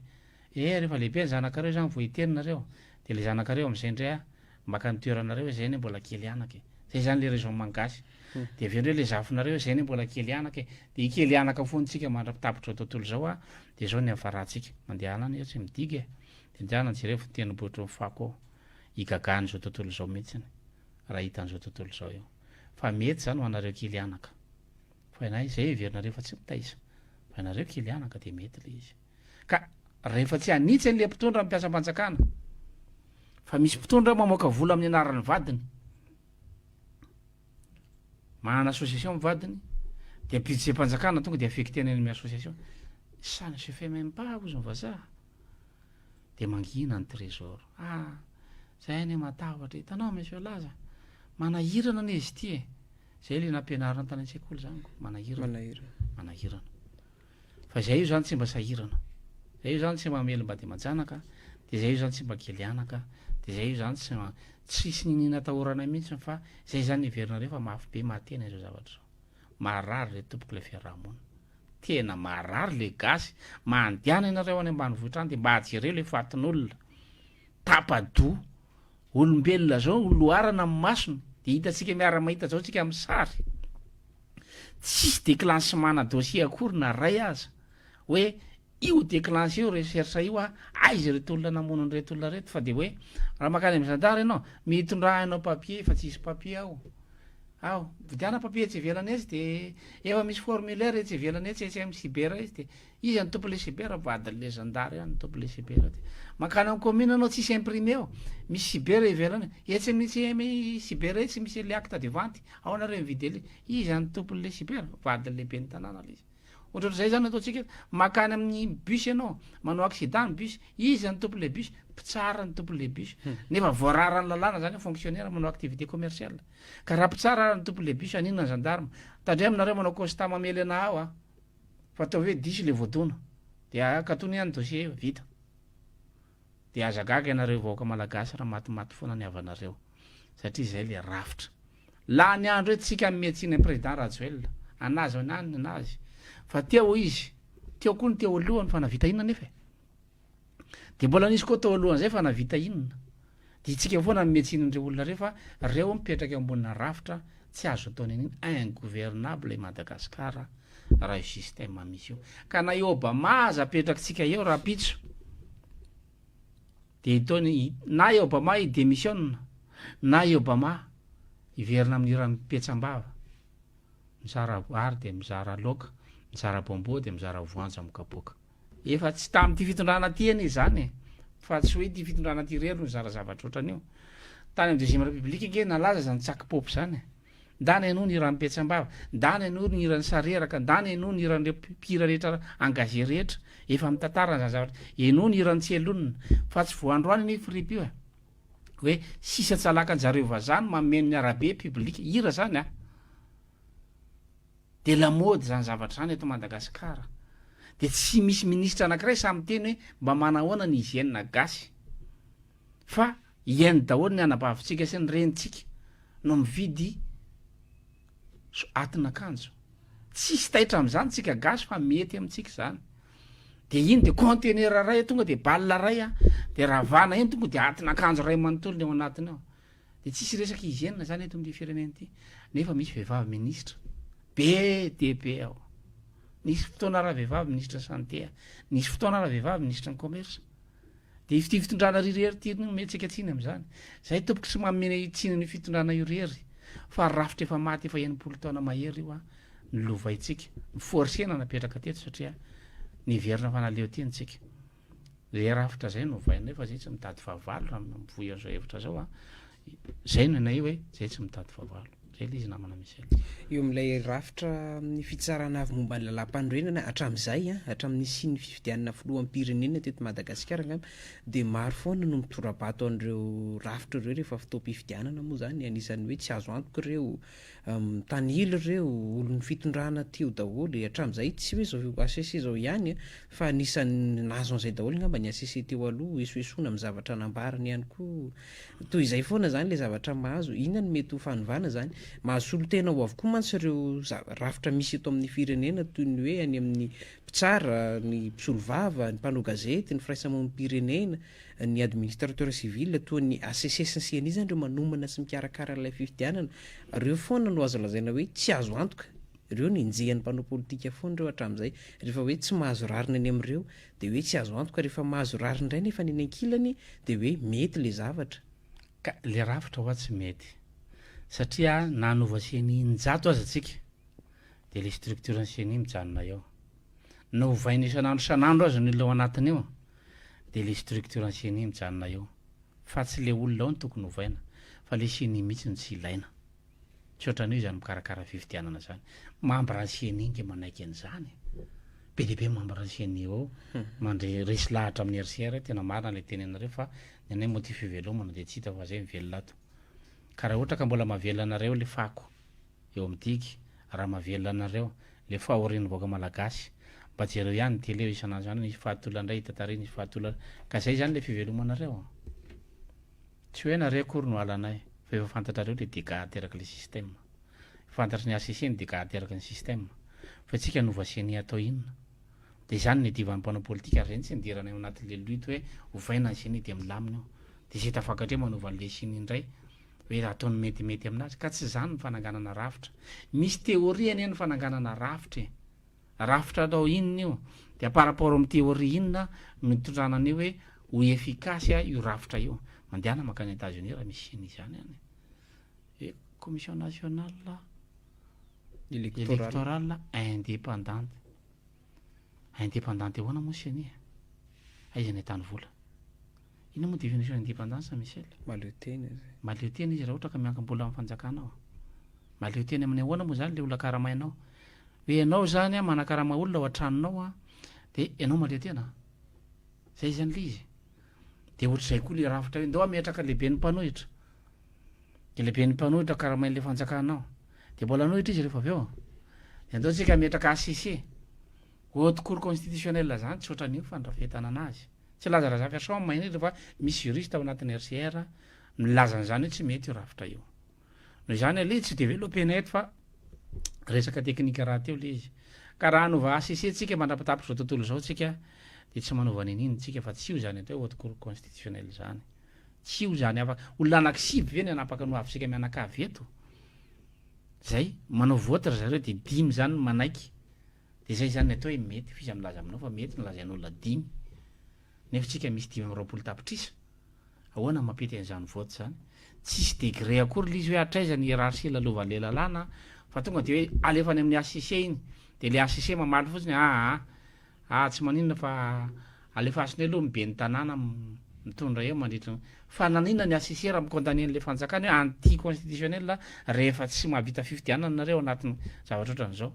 [SPEAKER 6] Eh rehefa lehibe ny zanakareo zany vao hiteny nareo, de le zanakareo amin'izay indray a maka ny toeranareo hoe zay anie mbola kely anaka e. Zay zany le raisonnement gasy. De avy eo indray le zafinareo hoe zay anie mbola kely anaka e. De hikely anaka foana tsika mandra-pitapitra izao tontolo izao a, de zao ny hiafarantsika. Mandehana any tsy midiga e. De ndehana jerevo ny tendrombohitry ny fako ao. Higagana izao tontolo izao mihitsiny raha hitan'izao tontolo izao io. Fa mety zany ho anareo kely anaka. Fa ianay zay heverinareo fa tsy mitaiza. Fa ianareo kely anaka de mety le izy. Ka rehefa tsy hanitsy an'ilay mpitondra ny mpiasam-panjakana, fa misy mpitondra mamoaka vola amin'ny anaran'ny vadiny, manana association ny vadiny, dia budget-mpanjakana tonga dia affecté any amin'ny association. Ça ne se fait même pas, hozy ny vazaha. Dia mangina ny trésor. Ah, zay anie matahotra. Hitanao monsieur Laza, manahirana anie izy ity e. Zay le nampianarina tany an-tsekoly zany ko, manahirana.
[SPEAKER 5] Manahirana.
[SPEAKER 6] Manahirana. Fa izay io zany tsy mba sahirana. Zay io zany tsy mba mamelom-bady aman-janaka, dia zay io zany tsy mba kely anaka, dia zay io zany tsy tsisy niniana atahorana mihitsy fa zay zany heverinareo fa mafy be mahatena izao zavatra izao. Marary re tompoko ilay fiarahamonina. Tena marary le gasy. Mandehana ianareo any ambanivohitra any dia mba jereo le fatin'olona. Tapa-doha. Olombelona zao no loharana amin'ny masony de hitantsika miara-mahita zao tsika amin'ny sary. Tsisy déclenchement-na dossier akory na ray aza hoe io déclencher io recherche io a, aiza ireto olona namono an'ireto olona ireto fa de hoe raha mankany amin'ny zandary ianao, mitondrà ianao papier fa tsisy papier ao. Ao, mividiana papier etsy ivelany etsy de efa misy formulaire etsy ivelany etsy, etsy amin'ny cyber etsy de Iza no tompon'ilay cyber? Vadin'ilay zandary ihany no tompon'ilay cyber aty. Mankany amin'ny commune anao tsisy imprimé ao. Misy cyber ivelany. Etsy amin'ny etsy cyber etsy misy an'ilay acte de vente. Ao nareo mividy an'ilay. Iza no tompon'ilay cyber? Vadin'ilay ben'ny tanàna ilay izy. Ohatrohatr'izay zany ataontsika eto. Mankany amin'ny bus ianao, manao accident ny bus. Iza no tompon'ilay bus? Mpitsara no tompon'ilay bus. Nefa voararan'ny lalàna zany hoe fonctionnaire manao activité commerciale. Ka raha mpitsara ary no tompon'ilay bus, haninona ny gendarme? Tandremo nareo manao constat mamely anah ao a. Fa ataovy hoe diso le voadona de akatony ihany dossier vita. De aza gaga ianareo vahoaka malagasy raha matimaty foana ny havanareo satria zay le rafitra. Lany andro eto tsika miha tsiny an'i président Rajoelina, anazy anany ny anazy fa teo izy, teo koa ny teo alohany fa navita inona nefa e? De mbola nisy koa tao alohan'izay fa navita inona? De itsika foana no miha tsiny an'ireo olona ireo fa reo mipetraka eo ambonina rafitra tsy azo atao n'inona, ingouvernable i Madagascar raha io système misy io. Ka na i Obama aza apetrakitsika eo rahampitso de hitaony na i Obama hi demissionne na i Obama hiverina amin'ny hiran'ny petsam-bava, mizara vary de mizara laoka, mizara bonbon de mizara voanjo amin'ny kapoaka. Efa tsy tamin'ity fitondrana ity anie izany e! Fa tsy hoe ity fitondrana ity irery no nizara zavatra ohatran'io. Tany amin'ny deuxième république ange nalaza izany tsaky pop izany e! Ndana ianao ny hiran'i Petsambava, ndana ianao ny hiran'i Sareraka, ndana ianao ny hiran'ireo mpihira rehetra engagé rehetra, efa mitantara an'izany zavatra, ianao ny hiran'i Tsielonina. Fa tsy vao androany anie io fripy io e! Hoe sisa tsy alakan-jareo vazaha no mameno ny arabe public, hira izany an! De lamaody zany zavatra zany eto Madagascar. De tsy misy ministra anakiray sahy miteny hoe mba manahoana ny hygiène gasy. Fa hyène daholo ny anabavintsika sy ny renintsika no mividy atin'akanjo. Tsisy taitra amizany tsika gasy fa mety amintsika zany. De iny de conteneur ray tonga de balle ray a, de ravana iny tonga de atin'akanjo ray manontolo ny ao anatiny ao. Dia tsisy resaka hygiène zany eto amin'ity firenena ity. Nefa misy vehivavy ministra be dia be ao. Nisy fotoana raha vehivavy ministra santé, nisy fotoana raha vehivavy ministra ny commerce. Dia ity fitondrana ry irery ity no omentsika tsiny amin'izany. Zay tompoko tsy manome tsiny an'io fitondrana io irery fa rafitra efa maty efa 60 taona mahery io an, nolovaintsika, ni-forcer-na napetraka teto satria niverina fa naleo teny tsika. Zay rafitra zay no ovainay fa zay tsy mitady fahavalo raha mivoy an'izao hevitra zao a. Zay no anay hoe zay tsy mitady fahavalo. Zay le izy namana Michel.
[SPEAKER 5] Eo amin'ilay rafitra amin'ny fitsarana avo momba ny lalàmpanorenana hatramin'izay, hatramin'ny nisian'ny fifidianana filoham-pirenena teto Madagasikara angamba dia maro foana no mitora-bato an'ireo rafitra ireo rehefa fotoam-pifidianana moa izany, anisan'ny hoe tsy azo antoka ireo, Mitanila ireo olon'ny fitondrana teo daholo e, hatramin'izay tsy hoe izao HCC izao ihany fa anisan'ny nahazo an'izay daholo angamba ny HCC teo aloha, esoesoina amin'ny zavatra nambarany ihany koa, toy izay foana izany ilay zavatra mahazo, inona no mety ho fanovana izany? Mahazo solontena ao avokoa mantsy ireo rafitra misy eto amin'ny firenena toy ny hoe any amin'ny mpitsara, ny mpisolovava, ny mpanao gazety, ny firaisamonim-pirenena, ny administrateur civil toa ny HCC sy ny CNI zany ireo manomana sy mikarakara an'ilay fifidianana, ireo foana no azo lazaina hoe tsy azo antoka, ireo no enjehan'ny mpanao politika foana ireo hatramin'izay, rehefa hoe tsy mahazo rariny any amin'ireo dia hoe tsy azo antoka, rehefa mahazo rariny indray nefa ny eny ankilany dia hoe mety ilay zavatra.
[SPEAKER 6] Ka le rafitra hoa tsy mety satria na hanova ceni injato aza tsika de le structure ny ceni mijanona eo. Na ovaina isan'andro isan'andro aza ny olona ao anatiny eo de le structure ny ceni mijanona eo fa tsy le olona ao no tokony ovaina fa le ceni mihitsy no tsy ilaina. Tsy ohatran'io izany mikarakara fifidianana zany. Membre ny ceni nge manaiky an'izany e. Be dia be membre ny ceni ao mandre resy lahatra amin'ny RCR tena marina le tenenareo fa ny anay moa ty fivelomana de tsy hita fa zay mivelona ato. Ka raha ohatra ka mbola mahavelona anareo le fako eo amin'ny digy, raha mahavelona anareo le fahorian'ny vahoaka malagasy, mba jereo ihany ny télé eo isan'andro izany nisy fahatolona indray hita tary nisy fahatolona, ka zay izany le fivelomanareo? Tsy hoe nareo akory no halanay fa efa fantatrareo le dégâts aterak'le système, fantatry ny HCC ny dégâts ateraky ny système, fa tsika hanova ceni atao inona? De izany no iadivan'ny mpanao politika ary zay no tsy nidirana eo anatin'le lutte hoe ovaina ny ceni de milamina io. De izay tafakatra eo manova an'le Chine indray hoe ataony metimety aminazy. Ka tsy izany ny fananganana rafitra. Misy théorie anie ny fananganana rafitra e. Rafitra atao inona io? Dia par rapport amin'ny théorie inona no itondrana an'io hoe ho efficace io rafitra io? Mandehana mankany Etats-Unis raha misy Chine izany any. Hoe commission nationale électorale indépendante. Indépendante ahoana moa Ceni e? Aiza ny ahitany vola? Inona moa définition indépendance Michel?
[SPEAKER 5] Mahaleo tena izy.
[SPEAKER 6] Mahaleo tena izy raha ohatra ka miankim-bola amin'ny fanjakana ao. Mahaleo tena amin'ny ahoana moa izany le olona karamainao? Hoe ianao izany an, manakarama olona ao an-tranonao an, dia ianao mahaleo tena? Zay izany le izy. Dia ohatr'izay koa le rafitra hoe ndao hametraka lehiben'ny mpanohitra. Dia lehiben'ny mpanohitra karamain'ilay fanjakana ao. Dia mbola hanohitra izy rehefa avy eo. Dia andao tsika hametraka HCC. Haute cour constitutionnelle zany tsy ohatran'io fandrafetana anazy. Tsy Laza Razafiarison mahay fa misy juriste ao anatin'ny RCR milaza an'izany hoe tsy mety io rafitra io. Noho izany aloha tsy developena eto fa resaka teknika rahateo ilay izy. Ka raha hanova HCC tsika mandra-pitapitra izao tontolo izao tsika dia tsy manova n'inon'inona tsika fa tsy io izany atao hoe haute cour constitutionnelle izany. Tsy io izany afa olona anaky sivy ve ny hanapaka ny hoavintsika mianakavy eto? Zay, manao vote ry zareo dia dimy izany no manaiky. Dia zay izany ny atao hoe mety, fa iza milaza aminao fa mety ny lazain'olona dimy nefa tsika misy 25 tapitrisa? Ahoana no mampety an'izany vote izany? Tsisy degré akory ilay izy hoe hatraiza ny hiérarchie lalovan'ilay lalàna fa tonga dia hoe alefa any amin'ny HCC iny dia ilay HCC mamaly fotsiny aa aa tsy maninona fa alefaso indray aloha ny ben'ny tanàna mitondra eo mandritra ny fa naninona ny HCC raha mi-condamner an'ilay fanjakana hoe anti constitutionnel rehefa tsy mahavita fifidianana nareo anatin'ny zavatra ohatran'izao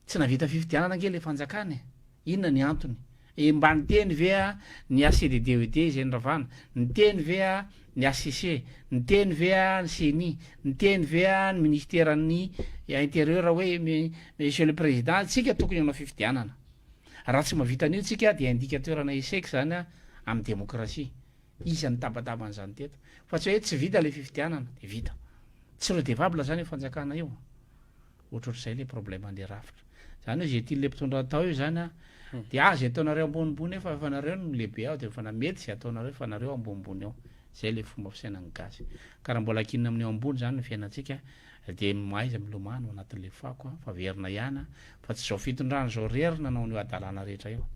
[SPEAKER 6] Tsy nahavita fifidianana ange ilay fanjakana e! Inona ny antony? E mba niteny ve a ny HCDDED izay noravana? Niteny ve a ny HCC? Niteny ve a ny ceni? Niteny ve a ny ministeran'ny intérieur hoe Monsieur le Président tsika tokony hanao fifidianana? Raha tsy mahavita an'io tsika dia indicateur-na échec izany a amin'ny démocratie. Iza nitabataba an'izany teto? Fa tsy hoe tsy vita ilay fifidianana dia vita. Tsy redevable izany io fanjakana io. Ohatrohatr'izay le problème an'le rafitra. Zany hoe ze tian'le mpitondra atao io zany an, de ah ze ataonareo ambonimbony eo fa efa nareo no lehibe ao de efa na mety ze ataonareo fa nareo ambonimbony eo. Zay le fomba fisainan'ny gasy. Ka raha mbola ankinina amin'ny eo ambony zany ny fiainantsika de mahaiza milomano ao anatin'le fako an, fa averina ihany an, fa tsy zao fitondrana zao rery nanao an'io hadalana rehetra io.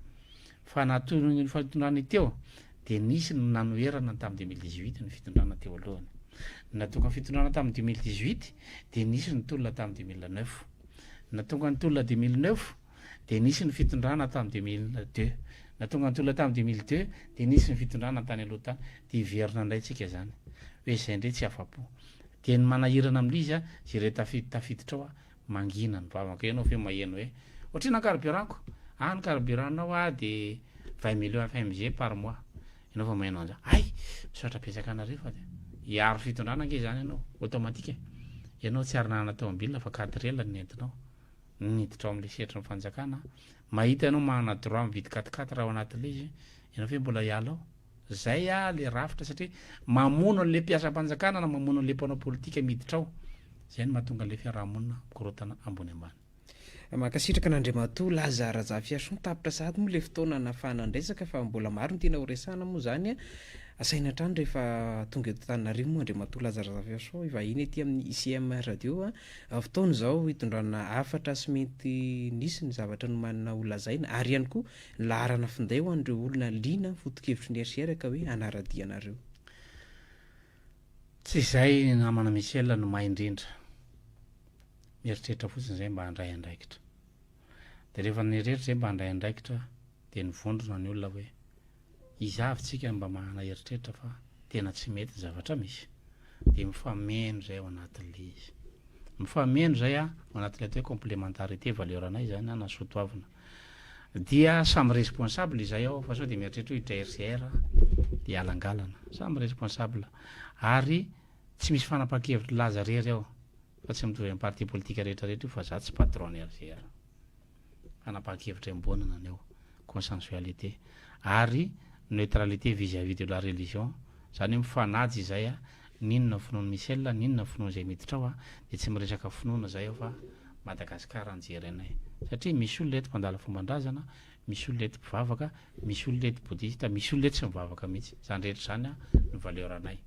[SPEAKER 6] Fa na toy ny fitondrana teo dia nisy ny nanoherana ny tamin'ny 2018 ny fitondrana teo alohany. Ny nahatonga ny fitondrana tamin'ny 2018 dia nisy ny tolona tamin'ny 2009. Ny nahatonga ny tolona 2009 dia nisy ny fitondrana tamin'ny 2002. Ny nahatonga ny tolona tamin'ny 2002 dia nisy ny fitondrana tany aloha tany. Dia hiverina indray tsika izany hoe izay indray tsy afa-po. Dia ny manahirana amin'ilay izy, izay re tafiditra ao, Mangina ny vavako ianao ve maheno hoe ohatrina ny carburant-ko? Ah ny carburant-nao ah de 20 millions FMG par mois. Ianao vao maheno an'izany. Hay! Misaotra betsaka anareo fa hiaro fitondrana ange izany ianao. Automatique. Ianao tsy ary nanana tomobile fa quatre L no nentinao. Niditra ao amin'ilay sehatry ny fanjakana. Mahita ianao manana droit mividy quatre quatre ao anatin'ilay izy. Ianao ve mbola hiala ao? Zay ah le rafitra satria mamono an'le mpiasam-panjakana na mamono an'le mpanao politika miditra ao. Zay no mahatonga an'le fiarahamonina mikorontana ambony ambany.
[SPEAKER 5] Mankasitraka an'Andriamatoa Laza Razafiarison, tapitra sahady moa le fotoana nahafahana niresaka fa mbola maro ny tiana ho resahana moa izany a. Asaina hatrany rehefa tonga eto Antananarivo moa Andriamatoa Laza Razafiarison hivahiny aty amin'ny ICM Radio a. Fotoana izao hitondrana hafatra sy mety nisy ny zavatra nomanina ho lazaina ary ihany koa Ny laharana finday ho an'ireo olona liana amin'ny foto-kevitry ny RCR ka hoe hanara-dia anareo.
[SPEAKER 6] Tsy izay namana Michel no mahay indrindra. Mieritreritra fotsiny izay mba handray andraikitra. Dia rehefa nieritreritra izay mba handray andraikitra dia nivondrona ny olona hoe iza avy tsika mba manana eritreritra fa tena tsy mety ny zavatra misy. Dia mifameno izay ao anatin'ilay izy. Mifameno izay ao anatin'ilay atao hoe complémentarité valeur anay izany na soa toavina. Dia samy responsable izay ao fa sao dia mieritreritra hoe hiditra RCR dia alangalana. Samy responsable. Ary tsy misy fanapahan-kevitry Laza rery ao fa tsy mitovy amin'ny parti politique rehetra rehetra io fa za tsy patron ny RCR. Fanapahan-kevitra iombonana ny ao. Consensualité. Ary neutralité vis-à-vis de la religion. Izany hoe mifanaja izay a, n'inona finoan'i Michel, n'inona finoan'izay miditra ao a, dia tsy miresaka finoana izay ao fa. Madagasikara no jerenay. Satria misy olona eto mpandala fomban-drazana, misy olona eto mpivavaka, misy olona eto bodista, misy olona eto tsy mivavaka mihitsy. Izany rehetra izany no valeur anay.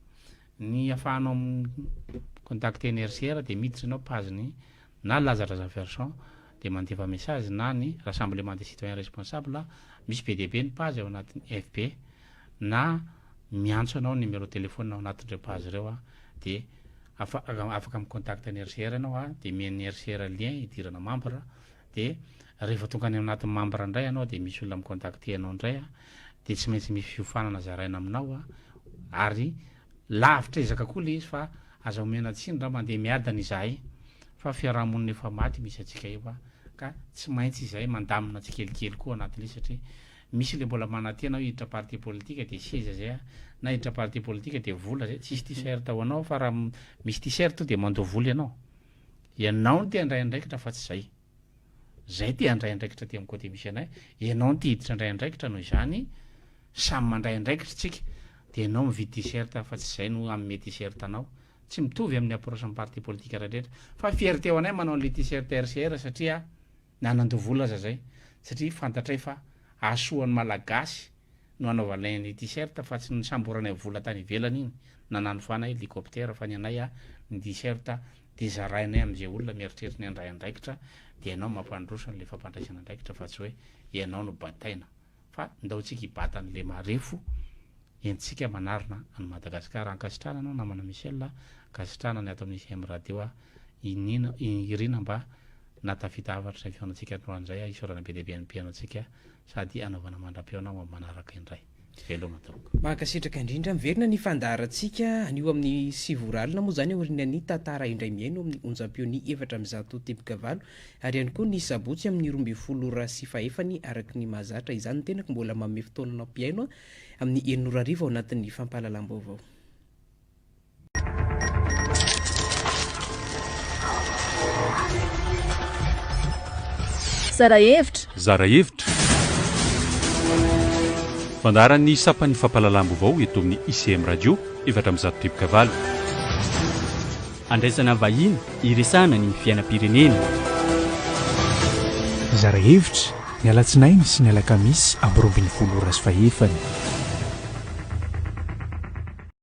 [SPEAKER 6] Ny afahanao mi-contacter ny RCR dia miditra ianao page-ny na Laza Razafiarison dia mandefa message na ny Rassemblement des Citoyens Responsables, misy be dia be ny page ao anatin'ny FB na miantso anao numéro téléphone ao anatin'ireo page ireo dia afaka mi-contact ny RCR ianao dia omen'ny RCR lien hidirana membre dia rehefa tonga any anatin'ny membre indray ianao dia misy olona mi-contacter anao indray dia tsy maintsy misy fiofanana zaraina aminao ary lavitra ezaka koa ilay izy fa aza omena tsiny raha mandeha miadana izahay fa fiarahamonina efa maty misy antsika io ka tsy maintsy izahay mandamina tsikelikely koa anatin'ilay izy satria misy ilay mbola manantena hoe hiditra parti politika dia seza izay na hiditra parti politika dia vola izay, tsisy t-shirt ho anao fa raha misy t-shirt dia mandoa vola ianao. Ianao no te handray andraikitra fa tsy zay. Zay te handray andraikitra aty amin'ny côté misy anay, ianao no te hiditra handray andraikitra noho izany samy mandray andraikitra tsika dia ianao mividy t-shirt fa tsy zay no hanome t-shirt anao. Tsy mitovy amin'ny approche ny parti politique rehetra fa fierté ho anay manao an'le t-shirt RCR satria na nandoa vola aza zay satria fantatray fa hahasoa ny Malagasy no hanaovanay ny t-shirt fa tsy nisamboranay vola tany ivelany iny na nanofana hélicoptère fa ny anay a ny t-shirt dia zarainay amin'izay olona mieritreritra ny handray andraikitra dia ianao mampandroso an'ilay fampandraisana andraikitra fa tsy hoe ianao no bataina fa ndao tsika hibata an'ilay marefo entintsika manarina an'i Madagasikara. Ankasitrahana anao namana Michel a, ankasitrahana ny ato amin'ny ICM Radio a, iniana irina mba nahatafita hafatra izay fihaonantsika androany izay a, isaorana be dia be ny mpihaino antsika sady hanaovana mandra-pihaona ho amin'ny manaraka indray. Veloma tompoko.
[SPEAKER 5] Mankasitraka indrindra. Miverina ny fandaharantsika anio amin'ny sivy ora alina moa izany aorian'ny tantara indray mihaino amin'ny onjam-peon'ny 400 teboka valo ary ihany koa ny sabotsy amin'ny 12 ora sy fahefany araka ny mahazatra izany ny tenako mbola manome fotoana anao mpihaino amin'ny enina ora hariva ao anatin'ny fampahalalam-baovao.
[SPEAKER 1] Zara hevitra.
[SPEAKER 2] Zara hevitra. Fandaharan'ny sampan'ny fampahalalam-baovao eto amin'ny ICM Radio 408.
[SPEAKER 3] Andraisana vahiny iresahana ny fiainam-pirenena.
[SPEAKER 4] Zara hevitra, ny alatsinainy sy ny alakamisy amin'ny 12 ora sy fahefany.